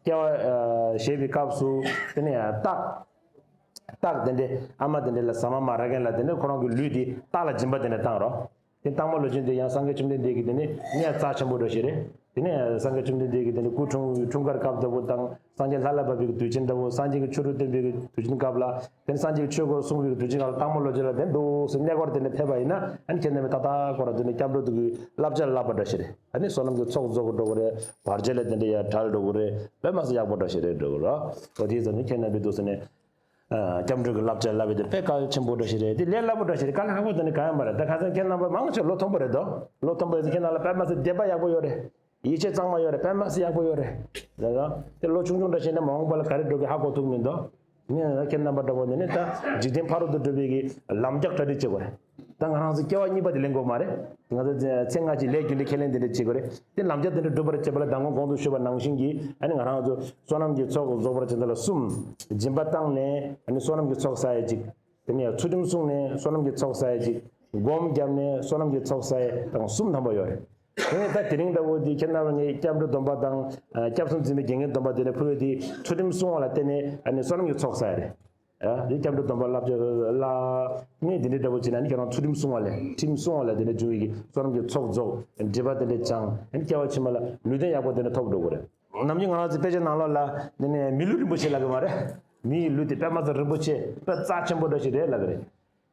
སྐྱེ་བ་ཨ་བཞེས་པའི་སྐབས་སུ་དེ་ནས་སྟག་སྟག་དེ་འདྲའི་ཨ་མ་དེ་འདྲ་ལ་ཟ་མ་མ་རག་མཁན་ལ་དེ་ནས་ཁོ་རང་གི་ལུས་དེ་སྟག་ལ་སྦྱིན་པ་དེ་འདྲ་བཏང་རོགས། དེ་སྟག་མོ་ལུས་སྦྱིན་དེ་ཡང་སངས་རྒྱས་བཅོམ་ལྡན་འདས་ཀྱི་དེ་ནི་གནས་རྩ་ཆེན་པོ་འདྲ་ཞིག་རེད། དེ་ནས་སངས་རྒྱས་བཅོམ་ལྡན་འདས་ཀྱི་དེ་ནི་སྐུ་འཁྲུངས་འཁྲུངས་སྐར་སྐབས་ལྟ་བུ་དང་། སངས་རྒྱས་ལྷ་ལ་བབས་པའི་དུས་ཆེན་ལྟ་བུ། སངས་རྒྱས་ཀྱི་ཆོ་འཕྲུལ་སྟོན་པའི་དུས་ཆེན་སྐབས་ལ། དེ་ནས་སངས་རྒྱས་ཀྱི་ཆོས་སྐོར་གསུང་བའི་དུས་ཆེན་སྐབས་ལ་སྟག་མོ་ལུས་སྦྱིན་ལ་དེ་འདུག་སེ་གནས་སྐོར་དེ་འདྲ་ཕེབས་པ་ཡིན་ན། ཨ་ནི་ཁྱེད་རྣམ་པས་ཏག་ཏག་ཁོ་ར་དེ་འདྲ་སྐྱབས་འགྲོ་དུས་ཀྱི་བསླབ་བྱ་བསླབ་པ་འདྲ་ཞིག་རེད། ཨ་ནི་བསོད་ནམས་ཀྱི་ཚོགས་རྫོགས་འགྲོ་གི་རེད། བར་ཆད་ལས་དེ་འདྲ་ཡར་བྲལ་འགྲོ་གི་རེད། དཔེ་མ་སྲིད་ཡག་པོ་འདྲ་ཞིག་རེད་འགྲོ་གི་རེད། འོ་དེའི་ཙམ་ནས་ཁྱེད་རྣམ་པས་འདུག་སེ་ནས། ཨ། སྐྱབས་འགྲོ་གི་བསླབ་བྱ་བསླབ་པའི་དེ་དཔེ་གལ་ཆེན་པོ་འདྲ་ཞིག་རེད། དེ་ལས་སླ་པོ་འདྲ་ཞིག་རེད། དཀའ་ལས་ཁག་པོ་དེ་འདྲ་གང་ཡང་མ་རེད། ད་ཁ་སང་ཁྱེད་རྣམ་པ་མང་ཆེ་ལོ་མཐོན་པོ་རེད་དོ། ལོ་མཐོན་པོ་རེད་ཙང་ཁྱེད་རྣམ་པ་ལ་དཔེ་མ་སྲིད་དད་པ་ཡག་པོ་ཡོད་རེད། ཡིད་ཆེས་གཙང་མ་ཡོད་རེད། དཔེ་མ་སྲིད་ཡག་པོ་ཡོད་རེད། ལགས་སོ། དེ་ལོ་ཆུང་ཆུང་འདྲ་བྱས་ན་མ་འོངས་པ་ལ་ག་རེ་འགྲོ་གི་ཧ་གོ་ཐུབ་མི་འདུག་ངས་ཁྱེད་རྣམ་པ་འདྲ་པོ་འདི་ནི་ད་འཇིག་རྟེན་ཕ་རོལ་ཏུ་སྒྲུབ་པའི་གི་ལམ་རྒྱགས་གྲ་སྒྲིག་བྱེད་དགོས་རེད། ད་ང་རང་ཚོ་སྐྱེ་བ་གཉིས་པ་དེ་ལེན་དགོས་མ་རེད། ང་ཚོ་ཚེ་སྔ་ཕྱི་ལས་རྒྱུ་འབྲས་ཁས་ལེན་དེ་འདྲ་བྱེད་དགོས་རེད། དེ་ལམ་རྒྱགས་དེ་འདྲ་སྒྲུབ་པར་བྱེད་པ་ལ་མདང་དགོང་གོང་དུ་ཞུས་པ་ནང་བཞིན་གྱི་ཨ་ནི་ང་རང་ཚོ་བསོད་ནམས་ཀྱི་ཚོགས་རྫོགས་པར་བྱེད་པ་ལ་གསུམ། སྦྱིན་པ་བཏང་ནས་ཨ་ནི་བསོད་ནམས་ཀྱི་ཚོགས་བསགས་ཡ་གཅིག་དེ་ནས་ཚུལ་ཁྲིམས་བསྲུངས་ནས་བསོད་ནམས་ཀྱི་ཚོགས་བསགས་ཡ་གཅིག་སྒོམ་བརྒྱབ་ནས་བསོད་ནམས་ཀྱི་ཚོགས་བསགས་ཡ་དང་གསུམ་ཐམ་པ་ཡོད་རེད། དེ་ནས་ད་དེ་རིང་འདྲ་བོ་འདི་ཁྱེད་རྣམ་པ་ངས་སྐྱབས་འགྲོའི་སྡོམ་པ་དང་། ཨ། སྐྱབས་སུ་འཛིན་པའི་དགེ་བསྙེན་སྡོམ་པ་དེ་ནས་ཕུལ་བའི་དེ་ཚུལ་ཁྲིམས་བསྲུང་བ་ལ་བརྟེན་ནས་ཨ་ནི་བསོད་ནམས་ཀྱི་ཚོགས་བསགས་རེད། ཨ། འདི་སྐྱབས་འགྲོའི་སྡོམ་པ་བསླབ་བྱ་ལ་ནི་དེ་འདྲའི་འདྲ་བོ་བྱས་ན་ནི་ཁྱེད་རང་ཚུལ་ཁྲིམས་བསྲུང་བ་ལས་ཁྲིམས་བསྲུང་བ་ལས་དེ་འདྲ་འབྱུང་བའི་གི་བསོད་ནམས་ཀྱི་ཚོགས་རྫོགས། སྒྲིབ་པ་དེ་འདྲ་བྱང་། ཨ་ནི་སྐྱེ་བ་ཕྱི་མ་ལ་ལུས་རྟེན་ཡག་པོ་དེ་འདྲ་ཐོབ་འགྲོ་གི་རེད། ནམ་རྒྱུན་ང་རང་ཚོའི་དཔེ་ཆ་ནང་ལོགས་ལ་འདི་ནས་མི་ལུས་རིན་པོ་ཆེ་ལབ་གི་མ་རེད། མི་ཡི་ལུས་དེ་དཔེ་མ་ཚད་རིན་པོ་ཆེ་དཔེ་རྩ་ཆེན་པོ་འདྲ་ཞིག་རེད་ལབ་གི་རེད།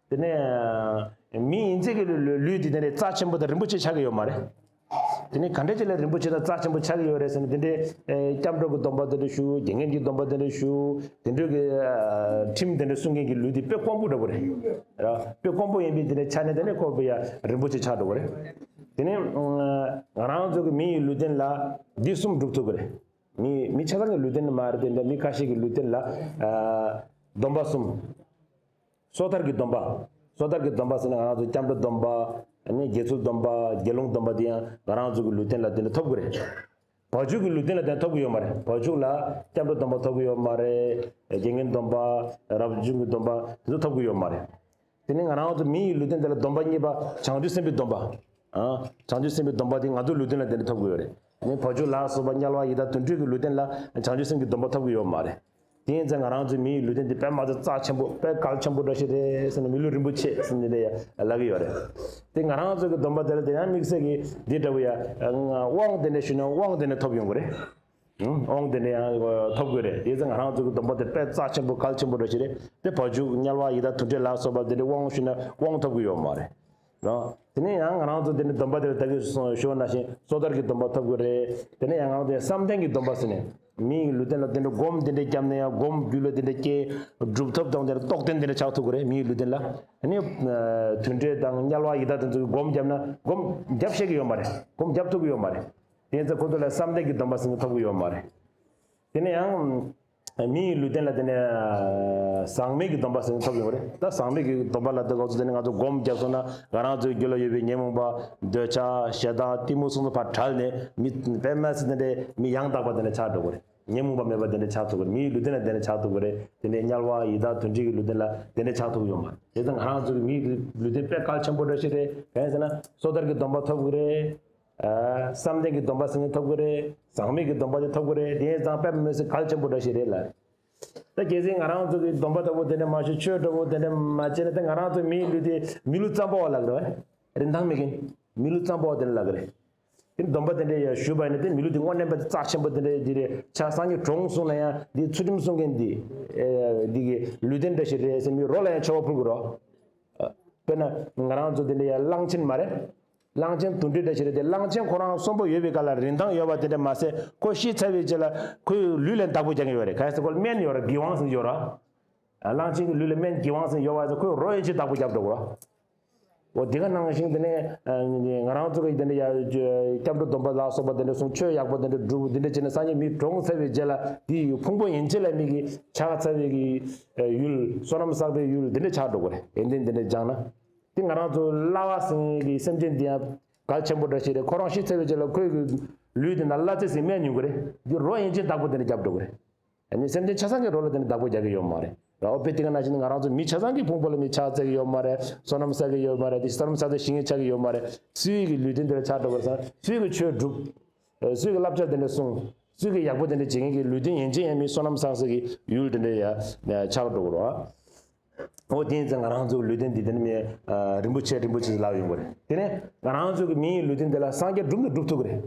དེ་ནས་མི་ཡིན་ཚད་ཀྱི་ལུས་ལུས་དེ་དེ་ནས་རྩ་ཆེན་པོ་དང་རིན་པོ་ཆེ་ཆགས་ཀྱི་ཡོད་མ་རེད། དེ་ནས་ག་འདྲ་ཅིག་ལ་རིན་པོ་ཆེ་དང་རྩ་ཆེན་པོ་ཆགས་ཀྱི་ཡོད་རེད་ཟེར་ན། དེ་འདྲའི་ཨེ་སྐྱབས་འགྲོ་གི་སྡོམ་པ་དེ་འདྲ་ཞུ། དགེ་བསྙེན་གྱི་སྡོམ་པ་དེ་འདྲ་ཞུ། དེ་འདྲ་གི་ཨ་ཁྲིམས་དེ་འདྲ་སྲུང་མཁན་གྱི་ལུས་དེ་དཔེ་དཀོན་པོ་འདྲ་པོ་རེད། ར། དཔེ་དཀོན་པོ་ཡིན་པའི་དེ་འདྲའི་ཆ་ནས་དེ་ནས་ཁོ་དཔེ་ཡ་རིན་པོ་ཆེ་ཆགས་འགྲོ་གི་རེད། དེ་ནས་ང་རང་ཚོ་གི་མི་ཡི་ལུས་རྟེན་ལ་འདི་གསུམ་སྒྲུབ་ཐུབ་ཀྱི་རེད། མི་མི་ཆ་ཚང་གི་ལུས་རྟེན་མ་རེད་དེ་འདྲ། མི་ཁ་ཤས་ཀྱི་ལུས་རྟེན་ལ་ཨ་སྡོམ་པ་གསུམ། སོ་ཐར་གྱི་སྡོམ་པ། སོ་ཐར་གྱི་སྡོམ་པ་ཟེར་ན་ང་རང་ཚོ་སྐྱབས་འགྲོ་སྡོམ་པ། ཨ་ནི་དགེ་ཚུལ་སྡོམ་པ། དགེ་སློང་སྡོམ་པ་དེ་ཡང་ང་རང་ཚོ་གི་ལུས་རྟེན་ལ་དེ་འདྲ་ཐོབ་ཀྱི་རེད། བ་ཕྱུགས་ཀྱི་ལུས་རྟེན་ལ་དེ་འདྲ་ཐོབ་ཀྱི་ཡོད་མ་རེད། བ་ཕྱུགས་ལ་སྐྱབས་འགྲོ་སྡོམ་པ་ཐོབ་ཀྱི་ཡོད་མ་རེད། དགེ་བསྙེན་སྡོམ་པ། རབ་བྱུང་གི་སྡོམ་པ་དེ་ཚོ་ཐོབ་ཀྱི་ཡོད་མ་རེད། དེ་ནི་ང་རང་ཚོ་མི་ཡི་ལུས་རྟེན་དེ་ལ་སྡོམ་པ་གཉིས་པ་བྱང་ཆུབ་སེམས་དཔའི་སྡོམ་པ། ཨ། བྱང་ཆུབ་སེམས་དཔའི་སྡོམ་པ་དེ་ང་ཚོའི་ལུས་རྟེན་ལ་དེ་འདྲ་ཐོབ་ཀྱི་ཡོད་རེད། ནི་བ་ཕྱུགས་ལ་སོགས་པ་དམྱལ་བ་ཡི་དྭགས་དུད་འགྲོའི་གི་ལུས་རྟེན་ལ་བྱང་ཆུབ་སེམས་ཀྱི་སྡོམ་པ་ཐོབ་ཀྱི་ཡོད་མ་རེད། དེ་ཡིན་ཙང་ང་རང་ཚོའི་མིའི་ལུས་རྟེན་འདི་དཔེ་མ་ཚད་རྩ་ཆེན་པོ་དཔེ་གལ་ཆེན་པོ་འདྲ་ཞིག་རེད་ཟེར་ནས་མི་ལུས་རིན་པོ་ཆེ་ཟེར་ནས་དེ་ལབ་ཀྱི་ཡོད་རེད། དེ་ང་རང་ཚོའི་གི་སྡོམ་པ་དེ་ལ་དེ་ཡང་དམིགས་བསལ་གྱི་འདི་འདྲ་བོ་ཡ་དབང་དེ་འདྲ་ཞུས་ན་དབང་དེ་འདྲ་ཐོབ་ཡོང་གི་རེད། དབང་དེ་འདྲ་ཡང་ཐོབ་དགོས་རེད། དེ་ཚེ་ང་རང་ཚོ་གི་སྡོམ་པ་དེ་དཔེ་རྩ་ཆེན་པོ་གལ་ཆེན་པོ་འདྲ་ཞིག་རེད། དེ་བ་ཕྱུགས་དམྱལ་བ་ཡི་དྭགས་དུད་འགྲོ་ལ་སོགས་པ་དེ་འདྲའི་དབང་ཞུས་ན་དབང་ཐོབ་ཀྱི་ཡོད་མ་རེད། རང་། དེ་ནས་ཡང་ང་རང་ཚོ་དེ་འདྲའི་སྡོམ་པ་དེ་ལ་ད་གིན་ཞུ་བ་ནང་བཞིན་སོ་ཐར་གྱི་སྡོམ་པ་ཐོབ་དགོས་རེད། དེ་ནས་ཡང་ང་རང་ཚོ་བསམ་གཏན་གྱི་སྡོམ་པ་ཟེར་ནས་མིའི་ལུས་རྟེན་ལ་དེ་འདྲའི་སྒོམ་དེ་འདྲའི་བརྒྱབ་ནས་ཡང་སྒོམ་རྒྱུད་ལ་དེ་འདྲའི་སྐྱེ་གྲུབ་ཐོབ་དང་དེ་འདྲའི་རྟོགས་ལྡན་དེ་འདྲ་ཆགས་ཐུབ་དགོས་རེད། མིའི་ལུས་རྟེན་ལ་ཨ་ནི་དུད་འགྲོ་དང་དམྱལ་བ་ཡི་དྭགས་དེ་ཚོ་གི་སྒོམ་བརྒྱབ་ན་སྒོམ་རྒྱབ་ཤེས་ཀྱི་ཡོད་མ་རེད། སྒོམ་རྒྱབ་ཐུབ་ཀྱི་ཡོད་མ་རེད། དེ་ཚེ་ཁོ་ཚོ་ལ་བསམ་གཏན་གྱི་སྡོམ་པ་ཟེར་ནས་ཐོབ་ཀྱི་ཡོད་མ་རེད། དེ་ནས་ཡང་། མིའི་ལུས་རྟེན་ལ་དེ་ནས་ཟག་མེད་ཀྱི་སྡོམ་པ་ཟེར་ནས་ཐོབ་ཡོང་གི་རེད། ད་ཟག་མེད་ཀྱི་སྡོམ་པ་ལ་དེ་ག་ཚོད་དེ་ནས་ང་ཚོ་སྒོམ་རྒྱབ་སོང་ན་ང་རང་ཚོའི་རྒྱུད་ལ་ཡོད་པའི་ཉོན་མོངས་པ་འདོད་ཆགས་ཞེ་སྡང་གཏི་མུག་སོགས་ཚོ་ཕར་བྲལ་ནས་མི་དཔེ་མ་སྲིད་དེ་འདྲའི་མི་ཡང་དག་པ་དེ་འདྲ་ཆགས་འགྲོ་གི་རེད། ཉོན་མོངས་པ་མེད་པ་དེ་འདྲ་ཆགས་ཐུབ་ཀྱི་རེད། མིའི་ལུས་རྟེན་ལ་དེ་འདྲ་ཆགས་ཐུབ་ཀྱི་རེད། དེ་ནས་དམྱལ་བ་ཡི་དྭགས་དུད་འགྲོའི་གི་ལུས་རྟེན་ལ་དེ་འདྲ་ཆགས་ཐུབ་ཀྱི་ཡོད་མ་རེད། དེ་ཙང་ང་རང་ཚོའི་མིའི་ལུས་རྟེན་དཔེ་གལ་ཆེན་པོ་འདྲ་ཞིག་རེད། གང་ཡིན་ཟེར་ན་སོ་ཐར་གྱི་སྡོམ་པ་ཐོབ་ཀྱི་རེད། བསམ་གཏན་གྱི་སྡོམ་པ་ཟེར་ནས་ཐོབ་ཀྱི་རེད། ཟག་མེད་ཀྱི་སྡོམ་པ་དེ་ཐོབ་ཀྱི་རེད། དེ་ཡིན་ཙང་དཔེ་མི་སྲིད་གལ་ཆེན་པོ་འདྲ་ཞིག་རེད་ལ། ད་གལ་སྲིད་ང་རང་ཚོ་གི་སྡོམ་པ་ལྟ་བུ་དེ་འདྲ་མ་ཞུ་ཆོས་འདྲ་བོ་དེ་འདྲ་མ་བྱས་ན་ད་ང་རང་ཚོའི་མིའི་ལུས་དེ་མི་ལུས་ཙམ་པ་བ་ལབ་རེད་བ། རིན་ཐང་མེད་མཁན། མི་ལུས་ཙམ་པ་བ་དེ་འདྲ་ལབ་ཀྱི་རེད། དེ་སྡོམ་པ་དེ་འདྲ་ཡ་ཞུས་པ་ཡིན་ན་དེ་མི་ལུས་དེ་དངོས་གནས་པ་དེ་རྩ་ཆེན་པོ་དེ་འདྲ་དེ་རེད། ཆ་སངས་རྒྱས་གྲོངས་སོང་ན་ཡང་དེ་ཚུལ་ཁྲིམས་སྲུང་མཁན་དེ་དེ་གི་ལུས་རྟེན་འདྲ་ཞིག་རེད་ཟེར་མི་རོ་ལ་ཡང་མཆོད་པ་ཕུལ་དགོས་རོ། དཔེར་ན་ང་རང་ཚོ་དེ་འདྲ་ཡ་གླང་ཆེན་མ་རེད། གླང་ཆེན་དུད་འགྲོ་འདྲ་ཞིག་རེད་དེ། གླང་ཆེན་ཁོ་རང་གསོན་པོ་ཡོད་པའི་སྐབས་ལ་རིན་ཐང་ཡོད་པ་དེ་འདྲ་མ་ཟད་ཁོ་ཤི་ཚར་བའི་རྗེས་ལ་ཁོའི་ལུས་ལ་བདག་པོ་རྒྱག་གི་ཡོད་རེད། ག་རེ་ཟེར་ཁོ་ལ་སྨན་ཡོད་རེད། གི་ཝང་ཟེར་ཡོད་རེད། གླང་ཆེན་གྱི་ལུས་ལ་སྨན་གི་ཝང་ཟེར་ཡོད་པ་ཟེར་ཁོས་རོ་ཡན་ཆད་བདག་པོ་རྒྱབ་འགྲོ་གི་རེད། འོ་དེ་ག་ནང་བཞིན་དེ་ནས་ང་རང་ཚོ་གི་དེ་འདྲ་ཡ་སྐྱབས་འགྲོ་སྡོམ་པ་ལ་སོགས་པ་དེ་འདྲ་གསུང་ཆོས་ཡག་པོ་དེ་འདྲ་སྒྲུབ་དེ་འདྲ་བྱས་ནས་སངས་རྒྱས་མི་གྲོངས་ཚར་བའི་རྗེས་ལ་དེའི་ཕུང་པོ་ཡན་ཆད་ལ་མི་གི་ཆགས་ཚར་བའི་གི་ཡུལ་བསོད་ནམས་བསགས་པའི་ཡུལ་དེ་འདྲ་ཆགས་འགྲོ་གི་རེད། ཡོན་ཏན་དེ་འདྲ་སྦྱངས་ན། དེ་ང་རང་ཚོ་གླ་བ་ཟེར་གི་སེམས་ཅན་དེ་ཡང་གལ་ཆེན་པོ་འདྲ་ཞིག་རེད། ཁོ་རང་ཤི་ཚར་བའི་རྗེས་ལ་ཁོའི་གི་ལུས་དེ་ན་གླ་རྩི་ཟེར་སྨན་ཉོ་གི་རེད། འདི་རོ་ཡན་ཆད་བདག་པོ་དེ་འདྲ་རྒྱབ་འགྲོ་གི་རེད། ཨ་ནི་སེམས་ཅན་ཆ་ཚང་གི་རོ་ལ་དེ་འདྲ་བདག་པོ་རྒྱག་གི་ཡོད་མ་རེད། ར་ཨོ་པེ་དེ་ག་ནང་བཞིན་ང་རང་ཚོ་མི་ཆ་ཚང་གི་ཕུང་པོ་ལ་མི་ཆགས་ཚར་གི་ཡོད་མ་རེད། བསོད་ནམས་བསགས་གི་ཡོད་མ་རེད། དེ་བསོད་ནམས་བསགས་ཚར་ཞིང་ངེ་ཆགས་གི་ཡོད་མ་རེད། སུའི་གི་ལུས་རྟེན་དེ་ལ་ཆགས་འགྲོ་བར་སང་སུའི་གི་ཆོས་སྒྲུབ། སུའི་གི་བསླབ་བྱ་དེ་འདྲ་སྲུང་། སུའི་གི་ཡག་པོ་དེ་འདྲ་བྱེད་མཁན་གི་ལུས་རྟེན་ཡན་ཆད་ཡང་མི་བསོད་ནམས་བསགས་ས་གི་ཡུལ་དེ་འདྲ་ཡ་ཆགས་འགྲོ་གི་རེད། འོ་དེ་ཡིན་ཙང་ང་རང་ཚོའི་ལུས་རྟེན་འདི་དེ་ནི་མི་རིན་པོ་ཆེ་རིན་པོ་ཆེ་ལབ་ཡོང་གི་རེད། དེ་ནས་ང་རང་ཚོ་གི་མིའི་ལུས་རྟེན་འདི་ལ་སངས་རྒྱས་སྒྲུབ་ན་སྒྲུབ་ཐུབ་གི་རེད།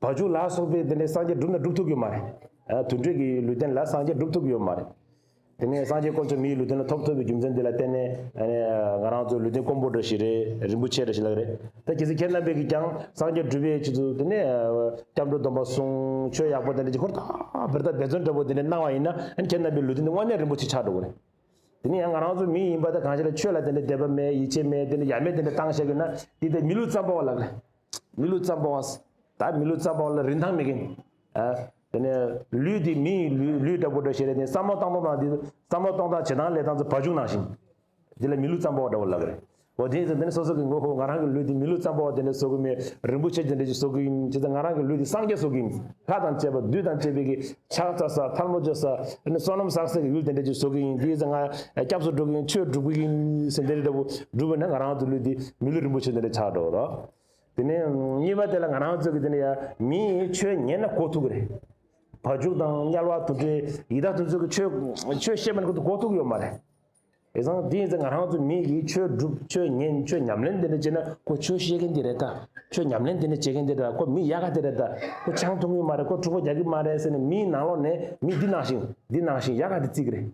བ་ཕྱུགས་ལ་སོགས་པའི་དེ་འདྲའི་སངས་རྒྱས་སྒྲུབ་ན་སྒྲུབ་ཐུབ་ཀྱི་མ་རེད། ཨ་དུད་འགྲོའི་གི་ལུས་རྟེན་ལ་སངས་རྒྱས་སྒྲུབ་ཐུབ་ཀྱི་ཡོད་མ་རེད། དེ་ནས་སངས་རྒྱས་དཀོན་མཆོག་མིའི་ལུས་རྟེན་ལ་ཐོབ་ཐུབ་པའི་རྒྱུ་མཚན་འདི་ལ་བརྟེན་ནས་ཨ་ནི་ང་རང་ཚོའི་ལུས་རྟེན་དཀོན་པོ་འདྲ་ཞིག་རེད། རིན་པོ་ཆེ་འདྲ་ཞིག་ལབ་ཀྱི་རེད། ད་གལ་སྲིད་ཁྱེད་རྣམ་པས་ཀྱི་ཀྱང་སངས་རྒྱས་སྒྲུབ་པའི་ཆེད་དུ་དེ་ནས་སྐྱབས་འགྲོ་སྡོམ་པ་སྲུང་ཆོས་ཡག་པོ་དེ་འདྲ་ཅིག་ཧུར་ཐག་བེར་ཐག་འབད་བརྩོན་འདྲ་པོ་དེ་འདྲ་གནང་བ་ཡིན་ན་ཨ་ནི་ཁྱེད་རྣམ་པའི་ལུས་རྟེན་དེ་དངོས་གནས་རིན་པོ་ཆེ་ཆགས་འགྲོ་གི་རེད། དེ་ནས་ཡང་ང་རང་ཚོ་མི་ཡིན་པ་དང་གང་ཞིག་ལ་ཆོས་ལ་དེ་འདྲ་དད་པ་མེད་ཡིད་ཆེས་མེད་དེ་འདྲ་ཡ་མེད་དེ་འདྲ་བཏང་བཞག་གི་ན་དེ་དེ་མི་ལུས་ཙམ་པ་བ་ལབ་རེད། མི་ལུས་ཙམ་པ་བ། ད་མི་ལུས་ཙམ་པ་བ་ལ་རིན་ཐང་མེད་མཁན། ཨ། དེ་ནས་ལུས་དེ་མི་ཡི་ལུས་ལུས་འདྲ་པོ་འདྲ་ཞིག་རེད་དེ་བསམ་བློ་བཏང་སྟངས་དང་དེ་བསམ་བློ་གཏོང་སྟངས་བྱེད་སྟངས་ལས་སྟངས་ཚོ་བ་ཕྱུགས་ནང་བཞིན། དེ་ལ་མི་ལུས་ཙམ་པ་བ་འདྲ་བོ་ལབ་རེད། འོ་དེ་ཡིན་ཙང་དེ་ནས་སོ་སོ་གི་ངོ་ཧོ་ང་རང་གི་ལུས་དེ་མི་ལུས་ཙམ་པ་བ་དེ་འདྲ་བཟོ་གི་མེད། རིན་པོ་ཆེ་དེ་འདྲ་ཞིག་བཟོ་གི་ཡིན། བྱས་ཙང་ང་རང་གི་ལུས་དེ་སངས་རྒྱས་བཟོ་གི་ཡིན། ལྷ་དང་བཅས་པ་བདུད་དང་བཅས་པའི་གི་ཕྱག་འཚལ་ས་ཐལ་མོ་སྦྱར་ས་ནི་བསོད་ནམས་བསགས་སའི་གི་ཡུལ་དེ་འདྲ་ཅིག་བཟོ་གི་ཡིན། དེ་ཡིན་ཙང་ང་སྐྱབས་སུ་འགྲོ་གི་ཡིན། ཆོས་སྒྲུབ་གི་ཡིན་ཟེར་འདི་འདྲ་འདྲ་པོ་སྒྲུབ་པ་ན་ང་རང་ཚོ་ལུས་དེ་མི་ལུས་རིན་པོ་ཆེ་དེ་འདྲ་ཆགས་འགྲོ་རོགས། དེ་ནས་གཉིས་པ་དེ་ལ་ང་རང་ཚོ་གི་དེ་ནས་ཡ་མིའི་ཆོས་ཉན་ན་གོ་ཐུབ་ཀྱི་རེད། བ་ཕྱུགས་དང་དམྱལ་བ་དུད་འགྲོའི་ཡི་དྭགས་དེ་ཚོ་གི་ཆོས་ཆོས་བཤད་པ་ནི་ཁོ་ཚོ་གོ་ཐུབ་ཀྱི་ཡོད་མ་རེད། དེ་ཙང་དེ་ཡིན་ཙང་ང་རང་ཚོ་མི་གིས་ཆོས་སྒྲུབ་ཆོས་ཉན་ཆོས་ཉམས་ལེན་དེ་འདྲ་བྱས་ན་ཁོ་ཆོས་བཤད་མཁན་དེ་རེད་ད། ཆོས་ཉམས་ལེན་དེ་འདྲ་བྱེད་མཁན་དེ་རེད་ད། ཁོ་མི་ཡག་ག་དེ་རེད་ད། ཁོ་ཆང་འཐུང་གི་མ་རེད། ཁོ་འཁྲུག་པ་རྒྱག་གི་མ་རེད་ཟེར་ནས་མིའི་ནང་ལོགས་ནས་མི་འདི་ནང་བཞིན་འདི་ནང་བཞིན་ཡག་ག་དེ་བརྩི་གི་རེད།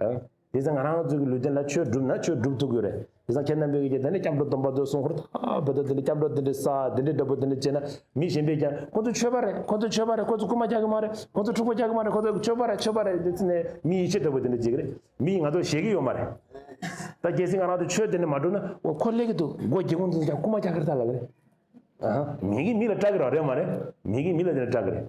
ཨ། དེ་ཙང་ང་རང་ཚོ་གི་ལུས་རྟེན་ལ་ཆོས་སྒྲུབ་ན་ཆོས་སྒྲུབ་ཐུབ་ཀྱི་རེད། དེ་ཙང་ཁྱེད་རྣམ་པས་ཀྱིས་དེ་ནས་སྐྱབས་འགྲོ་སྡོམ་པ་དེ་སྲུང་ཧུར་ཐག་བེད་དེ་དེ་ནས་སྐྱབས་འགྲོ་དེ་འདྲ་བསགས་དེ་འདྲ་འདྲ་པོ་དེ་འདྲ་བྱས་ན་མི་གཞན་པས་ཀྱང་ཁོ་ཚོ་ཆོས་པ་རེད། ཁོ་ཚོ་ཆོས་པ་རེད། ཁོ་ཚོ་རྐུན་མ་རྒྱག་གི་མ་རེད། ཁོ་ཚོ་འཁྲུག་པ་རྒྱག་གི་མ་རེད། ཁོ་ཚོ་ཆོས་པ་རེད། ཆོས་པ་རེད། དེ་ཚོ་ནས་མི་ཡིད་ཆེས་འདྲ་པོ་དེ་འདྲ་བྱེད་ཀྱི་རེད། མི་ཡིས་ང་ཚོ་ཞེད་ཀྱི་ཡོད་མ་རེད། ད་གལ་སྲིད་ང་རང་ཚོ་ཆོས་དེ་འདྲ་མ་སྒྲུབ་ན་འོ་ཁོ་སླེབས་ཀྱི་འདུག་སྒོ་རྒྱག་གོང་དུ་ཀྱང་རྐུན་མ་རྒྱག་གི་རེད་ད་ལབ་ཀྱི་རེད། ཨ་ཧ། མི་གིས་མི་ལ་སྐྲག་གི་རེད་མ་རེད། མི་གིས་མི་ལ་དེ་འདྲ་སྐྲག་གི་རེད།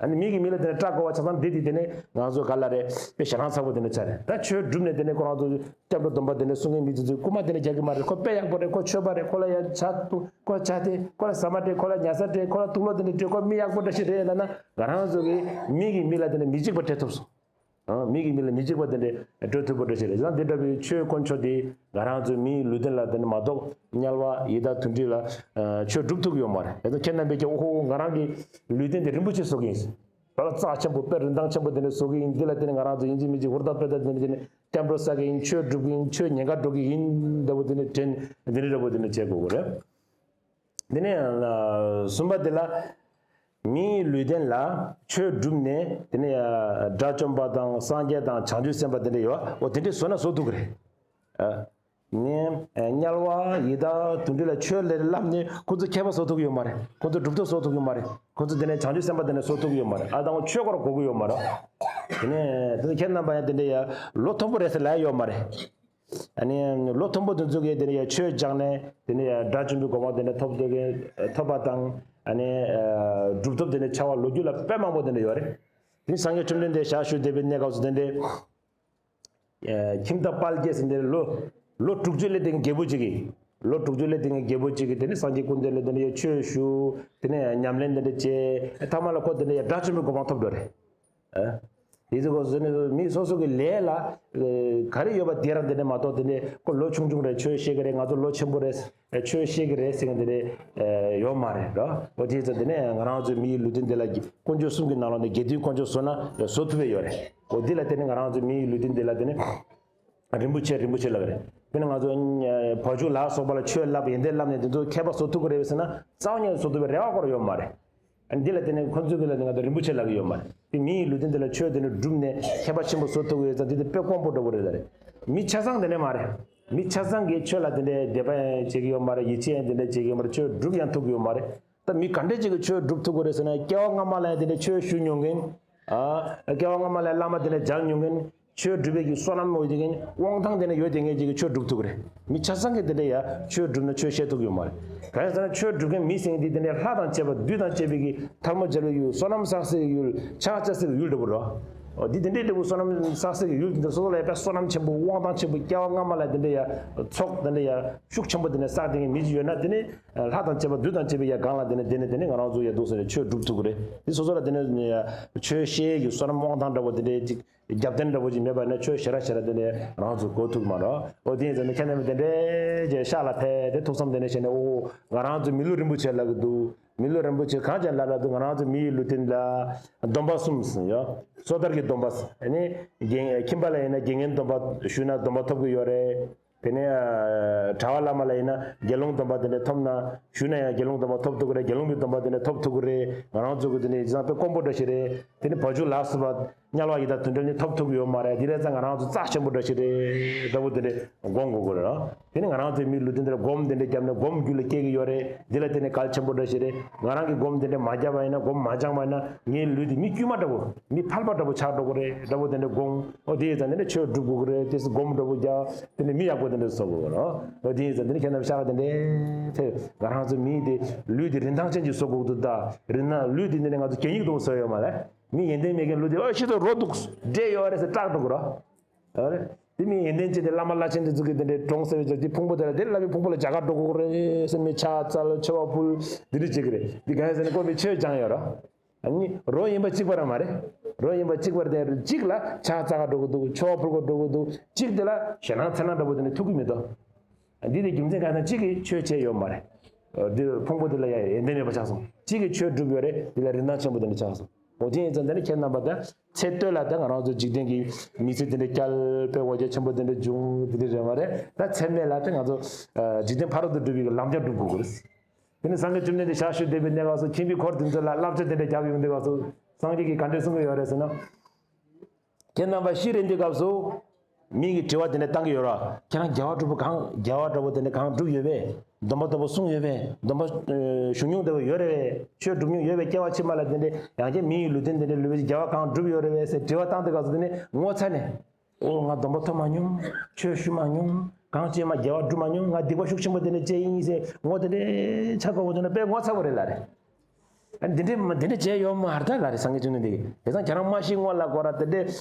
ཨ་ནི་མི་གིས་མི་ལ་དེ་འདྲ་སྐྲག་དགོས་པ་ཆ་ཚང་འདི་དེ་དེ་ནས་ང་ཚོ་ག་ལ་རེད་དཔེ་ཞེ་སྡང་ཚ་པོ་དེ་འདྲ་ཆགས་རེད། ད་ཆོས་སྒྲུབ་ནས་དེ་ནས་ཁོ་རང་ཚོ་སྐྱབས་འགྲོ་སྡོམ་པ་དེ་འདྲ་སྲུང་མཁན་མི་དེ་ཚོས་རྐུན་མ་དེ་འདྲ་རྒྱག་གི་མ་རེད། ཁོ་དཔེ་ཡག་པོ་རེད། ཁོ་ཆོས་པ་རེད། ཁོ་ལ་ཡ་ཇ་འཐུང་། ཁོ་ཇ་དེ་ཁོ་ལ་ཟ་མ་སྤྲད། ཁོ་ལ་ཉལ་ས་སྤྲད། ཁོ་ལ་དུག་ལོག་དེ་འདྲ་སྤྲད། ཁོ་མི་ཡག་པོ་འདྲ་ཞིག་རེད་ལབ་ན་ང་རང་ཚོ་གིས་མི་གིས་མི་ལ་དེ་འདྲ་མི་འཇིགས་པ་སྤྲད་ཐུབ་སོང་། ཨང་། མི་གི་མི་ལ་མི་འཇིགས་པ་དེ་འདྲ་སྤྲོད་ཐུབ་པ་འདྲ་ཞིག་རེད། ཡང་དེ་འདྲ་བའི་ཆོས་དཀོན་མཆོག་དེ་ང་རང་ཚོའི་མིའི་ལུས་རྟེན་ལ་དེ་འདྲ་མ་གཏོགས་དམྱལ་བ་ཡི་དྭགས་དུད་འགྲོ་ལ་ཨ་ཆོས་སྒྲུབ་ཐུབ་ཀྱི་ཡོད་མ་རེད། དེ་ཚོ་ཁྱེད་རྣམ་པས་ཀྱང་ཨོ་ཧོ་ང་རང་གི་ལུས་རྟེན་དེ་རིན་པོ་ཆེ་བཟོ་གི་ཡིན། དཔེ་རྩ་ཆེན་པོ་དཔེ་རིན་ཐང་ཆེན་པོ་དེ་འདྲ་བཟོ་གི་ཡིན། འདི་ལ་དེ་ནི་ང་རང་ཚོ་ཡིན་གཅིག་མིན་གཅིག་ཧུར་ཐག་དཔེ་ཐག་དེ་འདྲ་དེ་ནི་བརྟན་པོ་བསག་གི་ཡིན། ཆོས་སྒྲུབ་གི་ཡིན། ཆོས་ཉེན་ཁ་སྒྲོག་གི་ཡིན། འདྲ་པོ་དེ་འདྲ་དྲན་འདི་འདྲ་འདྲ་པོ་དེ་འདྲ་བྱེད་དགོས་ཀྱི་རེད། དེ་ནས་ཨ་གསུམ་པ་དེ་ལ་མིའི་ལུས་རྟེན་ལ་ཆོས་བསྒྲུབས་ནས་དེ་ནས་ཨ་དགྲ་བཅོམ་པ་དང་སངས་རྒྱས་དང་བྱང་ཆུབ་སེམས་དཔའ་དེ་འདྲ་ཡོད། འོ་དེ་འདྲས་བཟོ་ན་བཟོ་ཐུབ་ཀྱི་རེད། ཨ་ནས་ཨ་དམྱལ་བ་ཡི་དྭགས་དུད་འགྲོ་ལ་ཆོས་ལས་བསླབས་ནས་ཁོ་ཚོ་མཁས་པ་བཟོ་ཐུབ་ཀྱི་ཡོད་མ་རེད། ཁོ་ཚོ་གྲུབ་ཐོབ་བཟོ་ཐུབ་ཀྱི་ཡོད་མ་རེད། ཁོ་ཚོ་དེ་ནས་བྱང་ཆུབ་སེམས་དཔའ་དེ་འདྲ་བཟོ་ཐུབ་ཀྱི་ཡོད་མ་རེད། ཨ་དང་པོ་ཆོས་སྐོར་གོ་གི་ཡོད་མ་རེད། དེ་ནས་དེ་ཚོ་ཁྱེད་རྣམ་པ་ཡང་དེ་འདྲ་ཡ་ལོ་མཐོན་པོ་རེད་ཟེར་ལབ་ཡ་ཡོད་མ་རེད། ཨ་ནི་ལོ་མཐོན་པོ་དེ་ཚོ་གིས་དེ་ནས་ཡ་ཆོས་སྦྱངས་ནས་དེ་ནས་ཡ་དགྲ་བཅོམ་པའི་གོ་འཕང་དེ་འདྲ་ཐོབ་ཐུབ་ཀྱི་ཐོབ་པ་དང་། ཨ་ནི་ཨ་གྲུབ་ཐོབ་དེ་འདྲ་ཆགས་པ་ལོ་རྒྱུས་ལ་དཔེ་མང་པོ་དེ་འདྲ་ཡོད་རེད། དེ་ནི་སངས་རྒྱས་བཅོམ་ལྡན་འདས་ཞལ་བཞུགས་བསྡད་པའི་གནས་སྐབས་སུ་དེ་འདྲ་ཨ་ཁྱིམ་བདག་དཔལ་སྐྱེས་ཟེར་འདི་ལོ་ལོ་དྲུག་ཅུ་སླེབས་དེ་རྒྱལ་པོ་ཅིག་གིས། ལོ་དྲུག་ཅུ་སླེབས་དེ་རྒྱལ་པོ་ཅིག་གིས་དེ་ནི་སངས་རྒྱས་སྐུ་མདུན་ལ་དེ་འདྲ་ཡ་ཆོས་ཞུ། དེ་ནས་ཉམས་ལེན་དེ་འདྲ་བྱས། ཐ་མ་ལ་ཁོ་དེ་འདྲ་ཡ་དགྲ་བཅོམ་པའི་གོ་འཕང་ཐོབ་འགྲོ་རེད། ཨ། དེ་ཚོ་གོ་སོ་ནི་མི་སོ་སོ་གི་ལས་ལ་ཨ་ག་རེ་ཡོད་པ་དེ་རང་དེ་འདྲ་མ་གཏོགས། དེ་འདྲ་ཁོ་ལོ་ཆུང་ཆུང་རེད་ཆོས་ཤེས་ཀྱི་རེད། ང་ཚོ་ལོ་ཆེན་པོ་རེད་ཆོས་ཤེས་ཀྱི་རེད་ཟེར་མཁན་དེ་འདྲ་ཨ་ཡོད་མ་རེད་རོ། འོ་དེ་ཚོ་དེ་ནས་ང་རང་ཚོའི་མིའི་ལུས་རྟེན་དེ་ལ་དཀོན་མཆོག་གསུམ་གྱི་ནང་ལོགས་ནས་དགེ་འདུན་དཀོན་མཆོག་བཟོ་ན་བཟོ་ཐུབ་པ་ཡོད་རེད། འོ་དེ་ལ་དེ་ནས་ང་རང་ཚོའི་མིའི་ལུས་རྟེན་དེ་ལ་དེ་ནས། རིན་པོ་ཆེ་རིན་པོ་ཆེ་ལབ་རེད། དཔེར་ན་ང་ཚོ་བ་ཕྱུགས་ལ་སོགས་པ་ལ་ཆོས་བསླབ་ཡོན་ཏན་བསླབ་ནས་དེ་ཚོ་མཁས་པ་བཟོ་ཐུབ་ཀྱི་རེད་ཟེར་ན་རྩ་བ་ཉིད་ནས་བཟོ་ཐུབ་པའི་རེ་བ་སྐོར་ཡོད་མ་རེད། ཨ་འདི་ལ་བརྟེན་ནས་ཁོ་ཚོས་གི་ལ་ང་ཚོ་རིན་པོ་ཆེ་ལབ་ཀྱི་ཡོད་མ་རེད། དེ་མི་ཡི་ལུས་རྟེན་དེ་ལ་ཆོས་དེ་འདྲ་བསྒྲུབས་ནས་མཁས་པ་ཆེན་པོ་བཟོ་ཐུབ་ཀྱི་ཡོད་ཙང་དེ་དེ་དཔེ་དཀོན་པོ་འདྲ་པོ་རེད་ལ་རེད། མི་ཆ་ཚང་དེ་འདྲ་མ་རེད། མི་ཆ་ཚང་གིས་ཆོས་ལ་དེ་འདྲ་དད་པ་ཡང་བྱེད་ཀྱི་ཡོད་མ་རེད། ཡིད་ཆེས་ཡང་དེ་འདྲ་བྱེད་ཀྱི་ཡོད་མ་རེད། ཆོས་སྒྲུབ་ཡང་ཐུབ་ཀྱི་ཡོད་མ་རེད། ད་མི་ག་འདྲ་ཅིག་གིས་ཆོས་སྒྲུབ་ཐུབ་ཀྱི་རེད་ཟེར་ན་སྐྱེ་བ་སྔ་མ་ལ་ཡང་དེ་འདྲ་ཆོས་ཞུ་མྱོང་མཁན། ཨ། སྐྱེ་བ་སྔ་མ་ལ་བླ་མ་དེ་འདྲ་མཇལ་མྱོང་མཁན། ཆོས་སྒྲུབ་པའི་གི་བསོད་ནམས་ཡོད་དེ་མཁན། དབང་ཐང་དེ་འདྲ་ཡོད་དེ་མཁན་ཅིག་གིས་ཆོས་སྒྲུབ་ཐུབ་ཀྱི་རེད། མི་ཆ་ཚང་གིས་དེ་འདྲ་ཡ་ཆོས་སྒྲུབ་ན་ཆོས་བཤད་ཐུབ་ཀྱི་ཡོད་མ་རེད། གང་ཡིན་ཟེར་ན་ཆོས་སྒྲུབ་མཁན་མི་ཟེར་མཁན་དེ་དེ་འདྲ་ལྷ་དང་བཅས་པ་བདུད་དང་བཅས་པའི་གི་ཐལ་མོ་སྦྱར་བའི་ཡུལ། བསོད་ནམས་བསགས་སའི་ཡུལ། ཕྱག་བྱ་སའི་ཡུལ་འདྲ་པོ་རོ། འོ་འདི་དེ་འདྲའི་འདྲ་པོ་བསོད་ནམས་བསགས་སའི་ཡུལ་དེ་འདྲ་སོ་སོ་ལ་ཡ་དཔེ་བསོད་ནམས་ཆེན་པོ་དབང་ཐང་ཆེན་པོ་སྐྱེ་བ་སྔ་མ་ལ་དེ་འདྲ་ཡ་ཚོགས་དེ་འདྲ་ཡ་ཤུགས་ཆེན་པོ་དེ་འདྲ་བསགས་དེ་མཁན་མི་ཅིག་ཡོད་ན་དེ་ནི། ལྷ་དང་བཅས་པ་བདུད་དང་བཅས་པའི་ཡ་སྒང་ལ་དེ་ནས་དེ་ནས་དེ་ནས་ང་རང་ཚོ་ཡ་འདུག་ཟེར་ནས་ཆོས་སྒྲུབ་ཐུབ་ཀྱི་རེད། དེ་སོ་སོ་ལ་དེ་ནས་ཆོས་བཤད་ཀྱི་བསོད་ནམས་དབང་ཐང་འདྲ་པོ་དེ་འདྲའི་ཅིག་རྒྱབ་རྟེན་འདྲ་པོ་ཅིག་མེད་པ་ན་ཆོས་ཞེ་དྲག་ཞེ་དྲག་དེ་འདྲའི་ང་རང་ཚོ་གོ་ཐུབ་མ་རེད། འོ་དེ་ཡིན་ཙང་ནི་ཁྱེད་རྣམ་པ་དེ་འདྲའི་ཅིག་ཤག་ལ་ཕེབས་ཏེ་ཐུགས་བསམ་དེ་འདྲ་བཞེས་ནས་ཨོ་ང་རང་ཚོ་མི་ལུས་རིན་པོ་ཆེ་ལབ་ཀྱི་འདུག་མི་ལུས་རིན་པོ་ཆེ་གང་ཅིག་ལབ་ལབ་འདུག་ང་རང་ཚོ་མི་ཡི་ལུས་རྟེན་ལ་སྡོམ་པ་གསུམ་ཡོད། སོ་ཐར་གྱི་སྡོམ་པ། ཨ་ནི་རྒན་ཁྱིམ་པ་ལ་ཡིན་ན་རྒན་གཉེན་སྡོམ་པ་ཞུས་ན་སྡོམ་པ་ཐོབ་ཀྱི་ཡོད་རེད། དེ་ནས་ཨ་གྲྭ་པ་བླ་མ་ལ་ཡིན་ན་དགེ་སློང་སྡོམ་པ་དེ་འདྲ་ཐོབ་ན་ཞུས་ན་ཡང་དགེ་སློང་སྡོམ་པ་ཐོབ་ཐུབ་ཀྱི་རེད། དགེ་སློང་གི་སྡོམ་པ་དེ་འདྲ་ཐོབ་ཐུབ་ཀྱི་རེད། ང་རང་ཚོ་གི་དེ་འདྲ་ཡིན་ཙང་དཔེ་དཀོན་པོ་འདྲ་ཞིག་རེད། དེ་ནས་བ་ཕྱུགས་ལ་སོགས་པ་དམྱལ་བ་ཡི་དྭགས་དུད་འགྲོ་ནི་ཐོབ་ཐུབ་ཀྱི་ཡོད་མ་རེད། དེ་རེད་ཙང་ང་རང་ཚོ་རྩ་ཆེན་པོ་འདྲ་ཞིག་རེད་འདྲ་པོ་དེ་འདྲ་སྒོམ་དགོས་ཀྱི་རེད། དེ་ནས་ང་རང་ཚོའི་མིའི་ལུས་རྟེན་དེ་ལ་སྒོམ་དེ་འདྲ་བརྒྱབ་ནས་སྒོམ་རྒྱུད་ལ་སྐྱེ་གི་ཡོད་རེད། འདི་ལ་བརྟེན་ནས་གལ་ཆེན་པོ་འདྲ་ཞིག་རེད། ང་རང་གིས་སྒོམ་དེ་འདྲ་མ་བརྒྱབ་པ་ཡིན་ན། སྒོམ་མ་སྦྱངས་པ་ཡིན་ན་ངའི་ལུས་དེ་མི་དཀྱུས་མ་འདྲ་པོ། མི་ཕལ་པ་འདྲ་པོ་ཆགས་འགྲོ་གི་རེད་འདྲ་པོ་དེ་འདྲ་སྒོམ། ཨོ་དེ་ཡིན་ཙང་དེ་འདྲ་ཆོས་སྒྲུབ་དགོས་ཀྱི་རེད། དེ་སྒོམ་འདྲ་པོ་རྒྱག་དེ་ནས་མི་ཡག་པོ་དེ་འདྲ་བཟོ་དགོས་ཀྱི་རེད། ཨོ་དེ་ཡིན་ཙང་དེ་ནས་ཁྱེད་རྣམ་པ་ཤག་དེ་འདྲ་ཕེབས། ང་རང་ཚོ་མི་དེ་ལུས་དེ་རིན་ཐང་ཅན་ཅིག་བཟོ་དགོས་འདུག་ད་རིན་ན་ལུས་དེ་འདི་ནས་ང་ཚོ་གད་སྙིགས་འདྲ་པོ་བཟོ་ཡོད་མ་རེད། མི་ཡོན་ཏན་མེད་མཁན་ལུས་དེ་ཨ་ཤི་ཏོ་རོ་འདུག་འདྲེ་ཡོད་རེད་ཟེར་སྐྲག་འགྲོ་གི་རེད། ཨ་རེ། དེ་མི་ཡོན་ཏན་ཅན་དེ་བླ་མ་བླ་ཆེན་དེ་ཚོ་གིས་དེ་འདྲའི་གྲོངས་ཟེར་བའི་ཆ་དེ་ཕུང་པོ་དེ་ལ་དེ་བླ་མའི་ཕུང་པོ་ལ་རྒྱ་གར་འགྲོ་དགོས་རེད་ཟེར་མི་ཕྱག་འཚལ་མཆོད་པ་ཕུལ་འདི་འདྲ་བྱེད་ཀྱི་རེད། འདི་ག་རེ་ཟེར་ན་ཁོ་མི་ཆོས་སྦྱངས་ཡོད་རོ། ཨ་ནི་རོ་ཡིན་པ་གཅིག་པ་རང་མ་རེད། རོ་ཡིན་པ་གཅིག་པ་རེད། དེ་གཅིག་ལ་ཕྱག་འཚལ་ག་འགྲོ་དགོས་འདུག་མཆོད་པ་ཕུལ་ག་འགྲོ་དགོས་འདུག་གཅིག་དེ་ལ་ཞེད་སྣང་འཚེར་སྣང་འདྲ་པོ་དེ་འདྲ་ཐུག་གི་མི་འདུག་འདི་དེ་རྒྱུ་མཚན་གང་ཡིན་ན་གཅིག་གིས་ཆོས་བྱས་ཡོད་མ་རེད། འདི་ཕུང་པོ་དེ་ལ་ཡང་ཡོན་ཏན་མེད་པ་ཆགས་སོང་། གཅིག་གིས་ཆོས་བསྒྲུབས་ཡོད་རེད། དེ་ལ་རིན་ཐང་ཆེན་པོ་དེ་འདྲ་ཆགས་སོང་། འོ་དེ་ཡིན་ཙང་དེ་ནི་ཁྱེད་རྣམ་པ་དང་ཚེ་སྟོད་ལ་ད་ང་རང་ཚོ་འཇིག་རྟེན་གྱི་མི་ཚེ་དེ་འདྲ་བསྐྱལ་བའི་འོ་བརྒྱལ་ཆེན་པོ་དེ་འདྲ་བྱུང་དེ་འདྲ་རེད་མ་རེད། ད་ཚེ་སྨད་ལ་ད་ང་ཚོ་ཨ་འཇིག་རྟེན་ཕ་རོལ་ཏུ་སྒྲུབ་པའི་ལམ་རྒྱགས་སྒྲུབ་དགོས་ཀྱི་རེད། དེ་ནི་སངས་རྒྱས་བཅོམ་ལྡན་འདས་ཞལ་བཞུགས་བསྡད་པའི་གནས་སྐབས་སུ་ཁྱིམ་པའི་འཁོར་དེ་ཚོ་ལ་བསླབ་བྱ་དེ་འདྲ་བརྒྱབ་ཡོང་དུས་སྐབས་སུ་སངས་རྒྱས་ཀྱིས་ག་འདྲ་གསུང་གི་ཡོད་རེད་ཟེར་ན། ཁྱེད་རྣམ་པ་ཤི་རན་དུས་སྐབས་སུ་མིག་གི་དྲི་བ་དེ་འདྲ་བཏང་གི་ཡོད་ར། ཁྱེད་རང་དགེ་བ་སྒྲུབ་པ་གང་དགེ་བ་འདྲ་པོ་དེ་འདྲ་གང་བསྒྲུབས་ཡོད་པས། སྡོམ་པ་ལྟ་བུ་བསྲུངས་ཡོད་པས། སྡོམ་པ་ཨ་ཞུ་མྱོང་ལྟ་བུ་ཡོད་རེད་པས། ཆོས་སྒྲུབ་མྱོང་ཡོད་པས། སྐྱེ་བ་ཕྱི་མ་ལ་དེ་འདྲ་ཡང་བསྐྱར་མི་ཡི་ལུས་རྟེན་དེ་འདྲ་ལུས་པའི་དགེ་བ་གང་བསྒྲུབས་ཡོད་རེད་པས་ཟེར་དྲི་བ་བཏང་དུས་སྐབས་སུ་དེ་ནི་ངོ་ཚ་ནས། ཨོ་ང་སྡོམ་པ་ཐོབ་མ་མྱོང་། ཆོས་ཞུ་མ་མྱོང་། གང་བྱས་མ་དགེ་བ་སྒྲུབ་མ་མྱོང་། ང་སྡིག་པ་ཤུགས་ཆེན་པོ་དེ་འདྲ་བྱས་ཡིན་ཟེར་ངོ་དེ་འདྲ་ཆགས་པ་འོ་དེ་འདྲ་དཔེ་ངོ་ཚ་བ་རེད་ལ་རེད། ཨ་འདི་འདྲས་མ་འདི་འདྲས་བྱས་ཡོད་མ་རེད་ད་ལ་རེད། སངས་རྒྱས་བཅོམ་ལྡན་འདས་ཀྱིས་དེ་ཙང་ཁྱེད་རང་མ་ཤི་སྔོན་ལ་ཁོ་ར་དེ་འདྲས་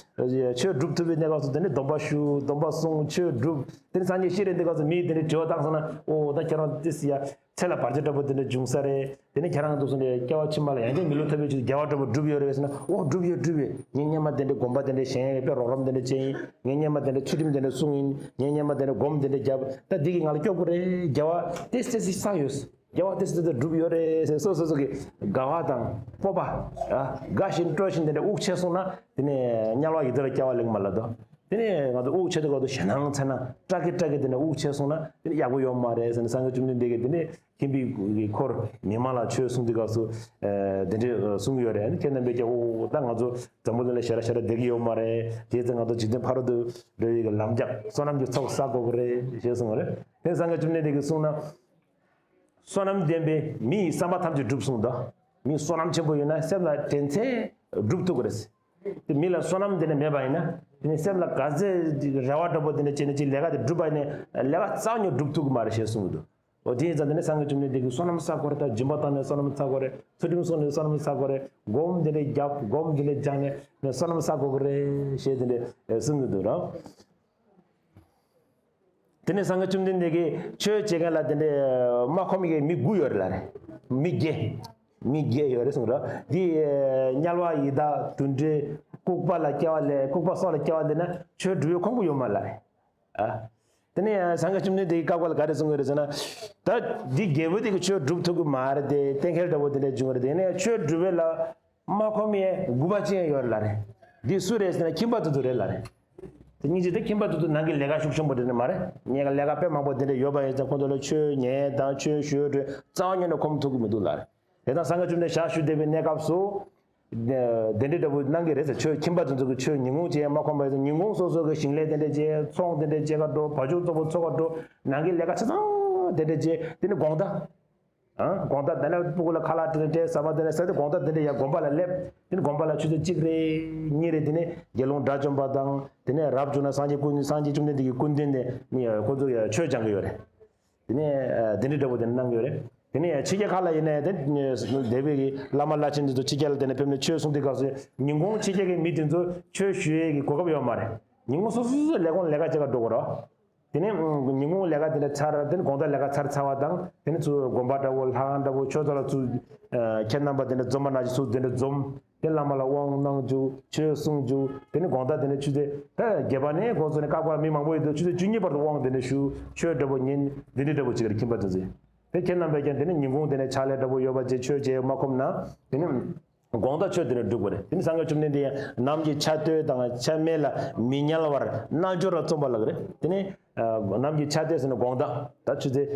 ཆོས་སྒྲུབ་ཐུབ་པའི་གནས་སྐབས་སུ་དེ་འདྲས་སྡོམ་པ་ཞུ། སྡོམ་པ་སྲུང་། ཆོས་སྒྲུབ། དེ་ནས་སངས་རྒྱས་ཤི་རན་དུས་སྐབས་སུ་མིས་དེ་འདྲས་དྲི་བ་བཏང་སོང་ན། ཨོ་ད་ཁྱེད་རང་ཏི་སི་ཡ་ཚེ་ལ་བར་ཆད་འདྲ་པོ་དེ་འདྲས་བྱུང་ས་རེད། དེ་ནས་ཁྱེད་རང་འདུག་སོང་ནས་སྐྱེ་བ་ཕྱི་མ་ལ་ཡང་བསྐྱར་མི་ལུས་ཐོབ་པའི་ཆེད་དུ་དགེ་བ་འདྲ་པོ་བསྒྲུབས་ཡོད་རེད་ཟེར་ན། ཨོ་བསྒྲུབས་ཡོད་བསྒྲུབས་ཡོད། ངས་སྔོན་མ་དེ་འདྲས་དགོན་པ་དེ་འདྲས་བཞེངས་ཡིན། དཔེ་རོགས་རམ་དེ་འདྲས་བྱས་ཡིན། ངས་སྔོན་མ་དེ་འདྲས་ཚུལ་ཁྲིམས་དེ་འདྲས་བསྲུངས་ཡིན། ངས་སྔོན་མ་དེ་འདྲས་སྒོམ་དེ་འདྲས་བརྒྱབ། ད་འདི་གིས་ང་ལ་སྐྱོབ་དགོས་རེད། དགེ་བ་ཏི་སི་ཏི་སི་བསགས་ཡོད། དགེ་བ་ཏི་སི་ཏི་སྒྲུབ་ཡོད་རེད་ཟེར་སོ་སོ་སོ་གི་དགའ་བ་དང་སྤོབས་པ། ཨ་དགའ་བཞིན་སྤྲོ་བཞིན་དེ་འདྲ་དབུགས་ཆད་སོང་ན་དེ་ནས་དམྱལ་བ་ཡི་དྭགས་ལ་སྐྱེ་བ་ལེན་གི་མ་ལབ་དོ། དེ་ནས་ང་ཚོ་དབུགས་ཆད་དུས་སྐབས་སུ་ཞེད་སྣང་འཚེར་སྣང་སྐྲག་གི་སྐྲག་གི་དེ་འདྲ་དབུགས་ཆད་སོང་ན་དེ་ནས་ཡག་པོ་ཡོད་མ་རེད་ཟེར་ནས་སངས་རྒྱས་བཅོམ་ལྡན་འདས་ཀྱིས་དེ་ནས་ཁྱིམ་པའི་འཁོར་མི་མང་ལ་ཆོས་གསུང་དུས་སྐབས་སུ་ཨ་དེ་འདྲ་གསུང་གི་ཡོད་རེད། ཁྱེད་རྣམ་པས་ཀྱང་ཨོ་ད་ང་ཚོ་འཛམ་བུ་གླིང་ལ་ཞེ་དྲག་ཞེ་དྲག་བསྡད་ཀྱི་ཡོད་མ་རེད། དེའི་ཚེ་ང་ཚོ་འཇིག་རྟེན་ཕ་རོལ་ཏུ་འགྲོ་བའི་གི་ལམ་རྒྱགས་བསོད་ནམས་ཀྱི་ཚོགས་བསགས་དགོས་ཀྱི་རེད་ཞེས་གསུངས་པ་རེད། དེ་སངས་རྒྱས་བཅོམ་ལྡན་འདས་ཀྱིས་གསུངས་ན། བསོད་ནམས་ལྡན་པས་མི་ཡི་བསམ་པ་ཐམས་ཅད་འགྲུབ་གསུངས་དོ། མི་བསོད་ནམས་ཆེན་པོ་ཡོད་ན་སེམས་ལ་དྲན་ཚད་འགྲུབ་ཐུབ་ཀྱི་རེད། དེ་མི་ལ་བསོད་ནམས་དེ་འདྲ་མེད་པ་ཡིན་ན་དེ་ནི་སེམས་ལ་ག་ཚད་རེ་བ་འདྲ་པོ་དེ་འདྲ་བྱས་ནས་ཅིག་ལས་ཀ་དེ་འགྲུབ་པ་ཡིན་ན་ལས་ཀ་རྩ་བ་ཉིད་འགྲུབ་ཐུབ་ཀྱི་མ་རེད་ཞེས་གསུངས་འདུག་འོ་དེ་ཡིན་ཙང་དེ་ནི་སངས་རྒྱས་བཅོམ་ལྡན་འདས་ཀྱིས་བསོད་ནམས་བསགས་དགོས་རེད། ད་སྦྱིན་པ་བཏང་ནས་བསོད་ནམས་བསགས་དགོས་རེད། ཚུལ་ཁྲིམས་བསྲུངས་ནས་བསོད་ནམས་བསགས་དགོས་རེད། སྒོམ་དེ་འདྲ་བརྒྱབ། སྒོམ་དེ་འདྲ་སྦྱངས་ནས་ནས་བསོད་ནམས་བསགས་དགོས་ཀྱི་རེད་ཞེས་དེ་འདྲ་གསུང་གི་འདུག་ར། དེ་ནས་སངས་རྒྱས་བཅོམ་ལྡན་འདས་ཀྱིས་ཆོས་བྱེད་མཁན་ལ་དེ་འདྲའི་དམའ་ཁོམ་གྱི་མི་དགུ་ཡོད་རེད་ལ་རེད། མི་བརྒྱད། མི་བརྒྱད་ཡོད་རེད་གསུངས་ར། འདི་དམྱལ་བ་ཡི་དྭགས་དུད་འགྲོ་ལྐུགས་པ་ལ་སྐྱེ་བ་ལེན། ལྐུགས་པ་སོགས་ལ་སྐྱེ་བ་ལེན་ན་ཆོས་སྒྲུབ་པའི་ཁོམ་གྱི་ཡོད་མ་རེད་ལ་རེད། ཨ། དེ་ནས་སངས་རྒྱས་བཅོམ་ལྡན་འདས་ཀྱིས་སྐབས་འགའ་ལ་ག་རེ་གསུང་གི་རེད་ཟེར་ན། ད་འདི་རྒྱལ་པོ་དེ་གིས་ཆོས་སྒྲུབ་ཐུབ་ཀྱི་མ་རེད་དེ་གཏན་འཁེལ་འདྲ་པོ་དེ་འདྲ་བྱུང་བ་རེད། དེ་ནས་ཆོས་སྒྲུབ་པའི་ལ། དམའ་ཁོམ་ཡས་དགུ་པ་ཅན་ཡོད་ལ་རེད། འདི་སུ་རེད་ཟེར་ན་ཁྱིམ་པ་དེ་ཚོ་རེད་ལ་རེད། དེ་སྙིང་རྗེ་དེ་ཁྱིམ་པ་དེ་ཚོ་ནང་གི་ལས་ཀ་ཤུགས་ཆེན་པོ་དེ་ནི་མ་རེད། ངས་ལས་ཀ་དཔེ་མང་པོ་དེ་འདྲ་ཡོད་པ་ཡིན་ཙང་ཁོང་ཚོ་ལ་ཆོས་ཉན་དང་ཆོས་ཞུ་འགྲོ་རྩ་བ་ཉིད་ནས་ཁོམ་ཐུབ་ཀྱི་མི་འདུག་ལ་རེད། དེ་དང་སངས་རྒྱས་བཅོམ་ལྡན་འདས་ཞག་བཞུགས་བསྡད་པའི་གནས་སྐབས་སུ། དེ་འདྲའི་འདྲ་པོ་གནང་གི་རེད་ཟེར། ཆོས་ཁྱིམ་པ་དེ་ཚོ་གི་ཆོས་ཉིན་གུང་བྱས་དམའ་ཁོམ་པ་ཡིན་ཙང་ཉིན་གུང་སོ་སོ་གི་ཞིང་ལས་དེ་འདྲ་བྱས། ཚོང་དེ་འདྲ་བྱེད་ག་འགྲོ། བ་ཕྱུགས་བཙོག་པོ་འཚོ་ག་འགྲོ། ནང་གི་ལས་ཀ་ཆ་ཚང་དེ་འདྲ་བྱས། དེ་ནི་དགོང་དག་ཨ། དགོང་དག་དེ་ནས་སྤུ་གུ་ལ་ཁ་ལག་སྤྲད་ནས་སྤྲད། ཟ་མ་དེ་ནས་ཟ་སྟེ་དགོང་དག་དེ་འདྲ་ཡ་དགོན་པ་ལ་སླེབས། དེ་ནས་དགོན་པ་ལ་ཆུ་ཚོད་གཅིག་རེ་གཉིས་རེ་དེ་ནས་དགེ་སློང་དགྲ་བཅོམ་པ་དང་དེ་ནས་རབ་བྱུང་ན་སངས་རྒྱས་སྐུ་སངས་རྒྱས་བཅོམ་ལྡན་འདས་ཀྱི་སྐུ་མདུན་ནས་ནི་ཁོ་ཚོ་ཡ་ཆོས་སྦྱང་གི་ཡོད་རེད། དེ་ནས་ཨ་དེ་འདྲའི་འདྲ་པོ་དེ་འདྲ་གནང་གི་ཡོད་རེད། དེ་ནས་ཕྱི་རྒྱལ་ཁག་ལ་ཡིན་ནའི་དེ་སྡེ་པའི་གི་བླ་མ་བླ་ཆེན་དེ་ཚོ་ཕྱི་རྒྱལ་ལ་དེ་ནས་ཕེབས་ནས་ཆོས་གསུང་དུས་སྐབས་སུ་ཉིན་གུང་ཕྱི་རྒྱལ་གྱི་མི་དེ་ཚོ་ཆོས་ཞུ་ཡས་ཀྱི་གོ་སྐབས་ཡོད་མ་རེད། ཉིན་གུང་སོ་སོ་སོ་སོའི་ལས་ཁུངས་ལས་ཀ་བྱེད་ག་འགྲོ་དགོས་རེད། དེ་ནས་ཉིན་གུང་ལས་ཀ་དེ་འདྲ་ཚར། དེ་ནས་དགོང་དག་ལས་ཀ་ཚར་ཚར་བ་དང་། དེ་ནས་ཚུར་དགོན་པ་འདྲ་བོ་ལྷ་ཁང་འདྲ་བོ་ཆོས་ཚོགས་ལ་ཚུར་ཨ་ཁྱེད་རྣམ་པ་དེ་འདྲ་འཛོམས་པ་ནང་བཞིན་ཚུར་དེ་འདྲ་འཛོམས། དེ་བླ་མ་ལ་དབང་གནང་རྒྱུ། ཆོས་གསུང་རྒྱུ། དེ་ནས་དགོང་དག་དེ་འདྲ་ཆུ་ཚོད་ད་བརྒྱད་པ་ནས་ཁོང་ཚོ་ནས་ཀ་ཀ་མི་མང་པོ་ཡོད་དུས་ཆུ་ཚོད་བཅུ་གཉིས་བར་དུ་དབང་དེ་འདྲ་ཞུ། ཆོས་འདྲ་བོ་ཉན། དེ་འདྲ་འདྲ་བོ་བྱེད་ཀྱི་རེད་ཁྱིམ་པ་དེ་ཚོས། དེ་ཁྱེད་རྣམ་པས་ཀྱང་དེ་ནས་ཉིན་གུང་དེ་ནས་ཕྱག་ལས་འདྲ་བོ་ཡོད་པ་བྱས་ཆོས་བྱེད་མ་ཁོམ་ན། དེ་ནས། དགོང་དག་ཆོས་དེ་འདྲ་སྒྲུབ་དགོས་རེད། དེ་ནི་སངས་རྒྱས་བཅོམ་ལྡན་འདས་ནམ་གྱི་ཆ་སྟོད་དང་ཆ་སྨད་ལ་མི་དམྱལ་བར་རྣལ་འབྱོར་ར་རྩོམ་པ་ལབ་ཀྱི་རེད། དེ་ནི་ནམ་གྱི་ཆ་སྟོད་ཟེར་ན་དགོང་དག་ད་ཆུ་ཚོད་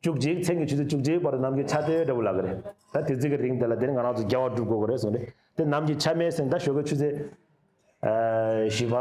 བཅུ་གཅིག་མཚན་གྱི་ཆུ་ཚོད་བཅུ་གཅིག་བར་ནམ་གྱི་ཆ་སྟོད་འདྲ་བོ་ལབ་ཀྱི་རེད། ད་དེ་ཚོའི་གི་རིང་དེ་ལ་དེ་ནི་ང་རང་ཚོ་དགེ་བ་སྒྲུབ་དགོས་ཀྱི་རེད་གསུངས་རེད། དེ་ནམ་གྱི་ཆ་སྨད་ཟེར་ན་ད་ཞོགས་ཀའི་ཆུ་ཚོད། བཞི་པ།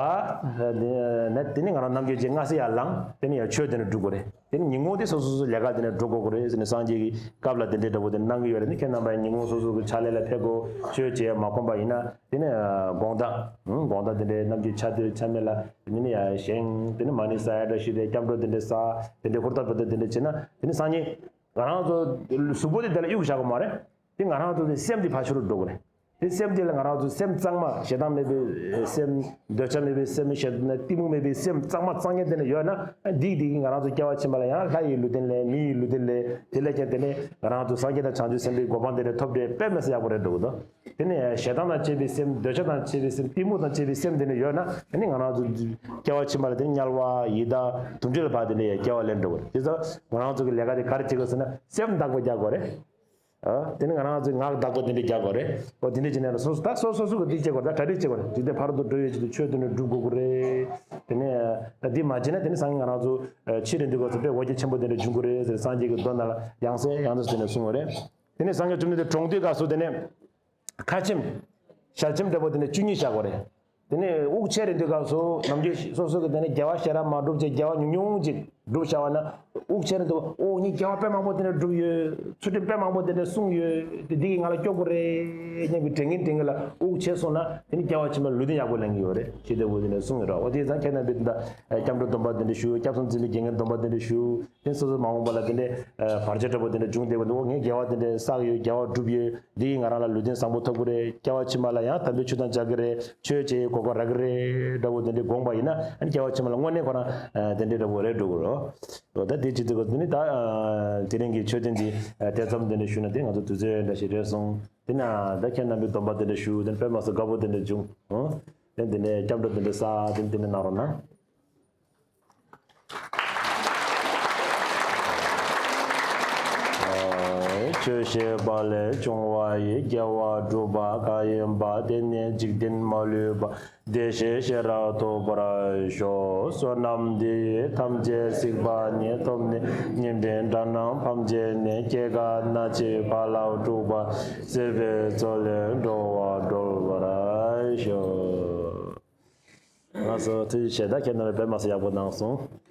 དེ་ནི་ང་རང་ནམ་རྒྱུན་གྱི་སྔ་ས་ཡར་ལངས། དེ་ནི་ཡང་ཆོས་དེ་ནི་སྒྲུབ་དགོས་རེད། དེ་ནི་ཉིན་གུང་དེ་སོ་སོ་སོ་ལས་ཀ་དེ་ནི་སྒྲུབ་དགོས་ཀྱི་རེད་ཟེར་ནས་སངས་རྒྱས་ཀྱི་སྐབས་ལ་དེ་འདྲའི་འདྲ་པོ་དེ་གནང་གི་ཡོད་རེད། ནི་ཁྱེད་རྣམ་པ་ཉིན་གུང་སོ་སོ་གི་ཕྱག་ལས་ལ་ཕེབས་དགོས། ཆོས་བྱེད་མ་ཁོམ་པ་ཡིན་ན་དེ་ནི་དགོང་དག་དགོང་དག་དེ་འདྲའི་ནམ་རྒྱུན་ཆ་སྟོད་ཆ་སྨད་ལ་དེ་ནི་ཡང་བཞེངས། དེ་ནི་མ་ཎི་ས་ཡ་བཀྲ་ཤིས་དེ་སྐྱབས་འགྲོ་དེ་འདྲའི་ས་དེ་འདྲའི་ཧུར་ཐག་པ་དེ་དེ་འདྲའི་བྱས་ན་དེ་ནི་སངས་རྒྱས་ང་རང་ཚོ་གཟུགས་པོ་དེ་དེ་ལ་གཡུག་བཞག་དགོས་མ་རེད། དེ་ང་རང་ཚོ་དེ་སེམས་དེ་ཕར་ཕྱི་རུ་འགྲོ་དགོས་རེད། དེ་སེམས་དེ་ལ་ང་རང་ཚོ་སེམས་གཙང་མ་ཞེ་སྡང་མེད་པའི་སེམས། འདོད་ཆགས་མེད་པའི་སེམས། ཞེ་སྡང་གཏི་མུག་མེད་པའི་སེམས་གཙང་མ་གཙང་རྐྱང་དེ་ནས་ཡོད་ན་འདིའི་འདི་གིས་ང་རང་ཚོ་སྐྱེ་བ་ཕྱི་མ་ལ་ཡང་ལྷ་ཡི་ལུས་རྟེན་ལེན། མི་ཡི་ལུས་རྟེན་ལེན། དེ་ལས་ཀྱང་དེ་ནས་ང་རང་ཚོ་སངས་རྒྱས་དང་བྱང་ཆུབ་སེམས་དཔའི་གོ་འཕང་དེ་འདྲ་ཐོབ་འདྲ་དཔེ་མི་སྲིད་ཡག་པོ་རེད་འདུག་དོ། དེ་ནས་ཞེ་སྡང་དང་བཅས་པའི་སེམས། འདོད་ཆགས་དང་བཅས་པའི་སེམས། གཏི་མུག་དང་བཅས་པའི་སེམས་དེ་ནས་ཡོད་ན་ཨ་ནི་ང་རང་ཚོ་སྐྱེ་བ་ཕྱི་མ་ལ་དེ་ནས་དམྱལ་བ་ཡི་དྭགས་དུད་འགྲོ་ལ་ཕར་དེ་འདྲ་ཡང་སྐྱེ་བ་ལེན་འགྲོ་གི་རེད། དེ་ཚོ་ང་རང་ཚོ་གི་ལས་ཀ་དེ་ག་རེ་བྱེད་དགོས་ཟེར་ན་སེམས་བདག་པོ་རྒྱག་དགོས་རེད། ཨ། དེ་ནི་ང་རང་ཚོའི་ངག་བདག་པོ་དེ་འདྲ་རྒྱག་དགོས་རེད། ཨོ་དེ་འདྲ་བྱས་ནས་སོ་སོ་ད་སོ་སོ་སོ་གི་འདི་བྱེད་དགོས་རེད། ད་གྲ་སྒྲིག་བྱེད་དགོས་རེད། འཇིག་རྟེན་ཕ་རོལ་ཏུ་འགྲོ་བའི་ཆེད་དུ་ཆོས་དེ་འདྲ་སྒྲུབ་དགོས་ཀྱི་རེད། དེ་ནས་ད་འདི་མ་བྱས་ན་དེ་ནི་སངས་རྒྱས་ང་རང་ཚོ་ཕྱི་རེ་འདུག་ག་ཚོ་དཔེ་འོ་བརྒྱལ་ཆེན་པོ་དེ་འདྲ་འབྱུང་གི་རེད་ཟེར་སངས་རྒྱས་ཀྱི་མདོ་ནང་ལ་ཡང་སེ་ཡང་སེ་དེ་འདྲ་གསུངས་པ་རེད། དེ་ནས་སངས་རྒྱས་བཅོམ་ལྡན་འདས་གྲོངས་དུས་སྐབས་སུ་དེ་ནས་ཁ་ཆེམས། ཞལ་ཆེམས་འདྲ་པོ་དེ་འདྲ་བཅུ་གཉིས་བཞག་དགོས་རེད། དེ་ནས་དབུགས་ཆད་རན་དུས་སྐབས་སུ་ནམ་རྒྱུན་སོ་སོ་གི་དེ་ནས་དགེ་བ་ཞེ་དྲག་མ་བསྒྲུབས་བྱས་དགེ་བ་ཉུང་ཉུང་ཅིག་སྒྲུབ་བྱ་བ་ན་དབུགས་ཆད་འདུག་ཨོ་ངས་དགེ་བ་དཔེ་མང་པོ་དེ་འདྲ་བསྒྲུབས་ཡོད། ཚུལ་ཁྲིམས་དཔེ་མང་པོ་དེ་འདྲ་བསྲུངས་ཡོད། དེ་འདི་གིས་ང་ལ་སྐྱོབ་དགོས་རེད་སྙམ་པའི་དྲན་གིན་དྲན་གིན་ལ་དབུགས་ཆད་སོང་ན་དེ་ནི་སྐྱེ་བ་ཕྱི་མ་ལུས་རྟེན་ཡག་པོ་ལེན་གི་ཡོད་རེད། ཞེས་དེ་བོ་དེ་འདྲ་གསུངས་ཡོད་ར། ཨོ་དེ་ཙང་ཁྱེད་རྣམ་པས་འདི་འདྲ་སྐྱབས་འགྲོ་སྡོམ་པ་དེ་འདྲ་ཞུ། སྐྱབས་གསུམ་འཛིན་པའི་དགེ་བསྙེན་སྡོམ་པ་དེ་འདྲ་ཞུ། དེ་སོ་སོ་མ་འོངས་པ་ལ་དེ་འདྲའི་བར་ཆད་འདྲ་པོ་དེ་འདྲ་འབྱུང་བསྡད་པ་འདུག་ངས་དགེ་བ་དེ་འདྲ་བསགས་ཡོད། དགེ་བ་བསྒྲུབས་ཡོད། འདི་ཡིས་ང་རང་ལ་ལུས་རྟེན་བཟང་པོ་ཐོབ་ཀྱི་རེད། སྐྱེ་བ་ཕྱི་མ་ལ་ཡང་དམ་པའི་ཆོས་དང་མཇལ་གྱི་རེད། ཆོས་བྱེད་ཡའི་གོ་སྐབས་རག་གི་རེད་འདྲ་པོ་དེ་འདྲའི་དགོངས་པ་ཡིན་ན་ཨ་ནི་སྐྱེ་བ་ཕྱི་མ་ལ་དངོས་གནས་ཁོ་རང་དེ་འདྲའི་འདྲ་པོ་རེད་འགྲོ་གི་རེད། ད་དེ་ཅི་ཐུབ་ཀྱི་འདི་ནི་ད་དེ་རིང་གི་མཆོད་རྟེན་འདི་དེ་ཙམ་དེ་འདྲ་ཞུས་ན་དེ་ང་ཚོ་དུས་ཚོད་འདྲ་ཞིག་རེད་སོང་། དེ་ན་ད་ཁྱེད་རྣམ་པས་སྡོམ་པ་དེ་འདྲ་ཞུ། དེ་ནི་དཔེ་མ་སྲིད་དགའ་པོ་དེ་འདྲ་བྱུང་། དེ་འདི་ནས་སྐྱབས་འགྲོ་དེ་འདྲ་ས་དེ་འདི་ནས་གནང་རོགས་གནང་། ཆོས་བཤད་པ་ལས་བྱུང་བ་ཡི། དགེ་བ་སྒྲུབ་པ་གང་ཡིན་པ། དེ་ནི་འཇིག་རྟེན་མ་ལུས་པ། བདེ་གཤེགས་ཤེས་རབ་ཐོབ་པར་ཤོག་བསོད་ནམས་འདི་ཡིས་ཐམས་ཅད་གཟིགས་པ་ཉིད། ཐོབ་ནས་ཉེས་པའི་དགྲ་རྣམས་ཕམ་བྱས་ནས། སྐྱེ་རྒ་ན་འཆིའི་རྦ་རླབས་འཁྲུགས་པ། སྲིད་པའི་མཚོ་ལས་འགྲོ་བ་སྒྲོལ་བར་ཤོག་ལགས་སོ། ཐུགས་རྗེ་ཆེ། ད་ཁྱེད་རྣམ་པས་དཔེ་མ་སྲིད་ཡག་པོ་གནང་སོང་།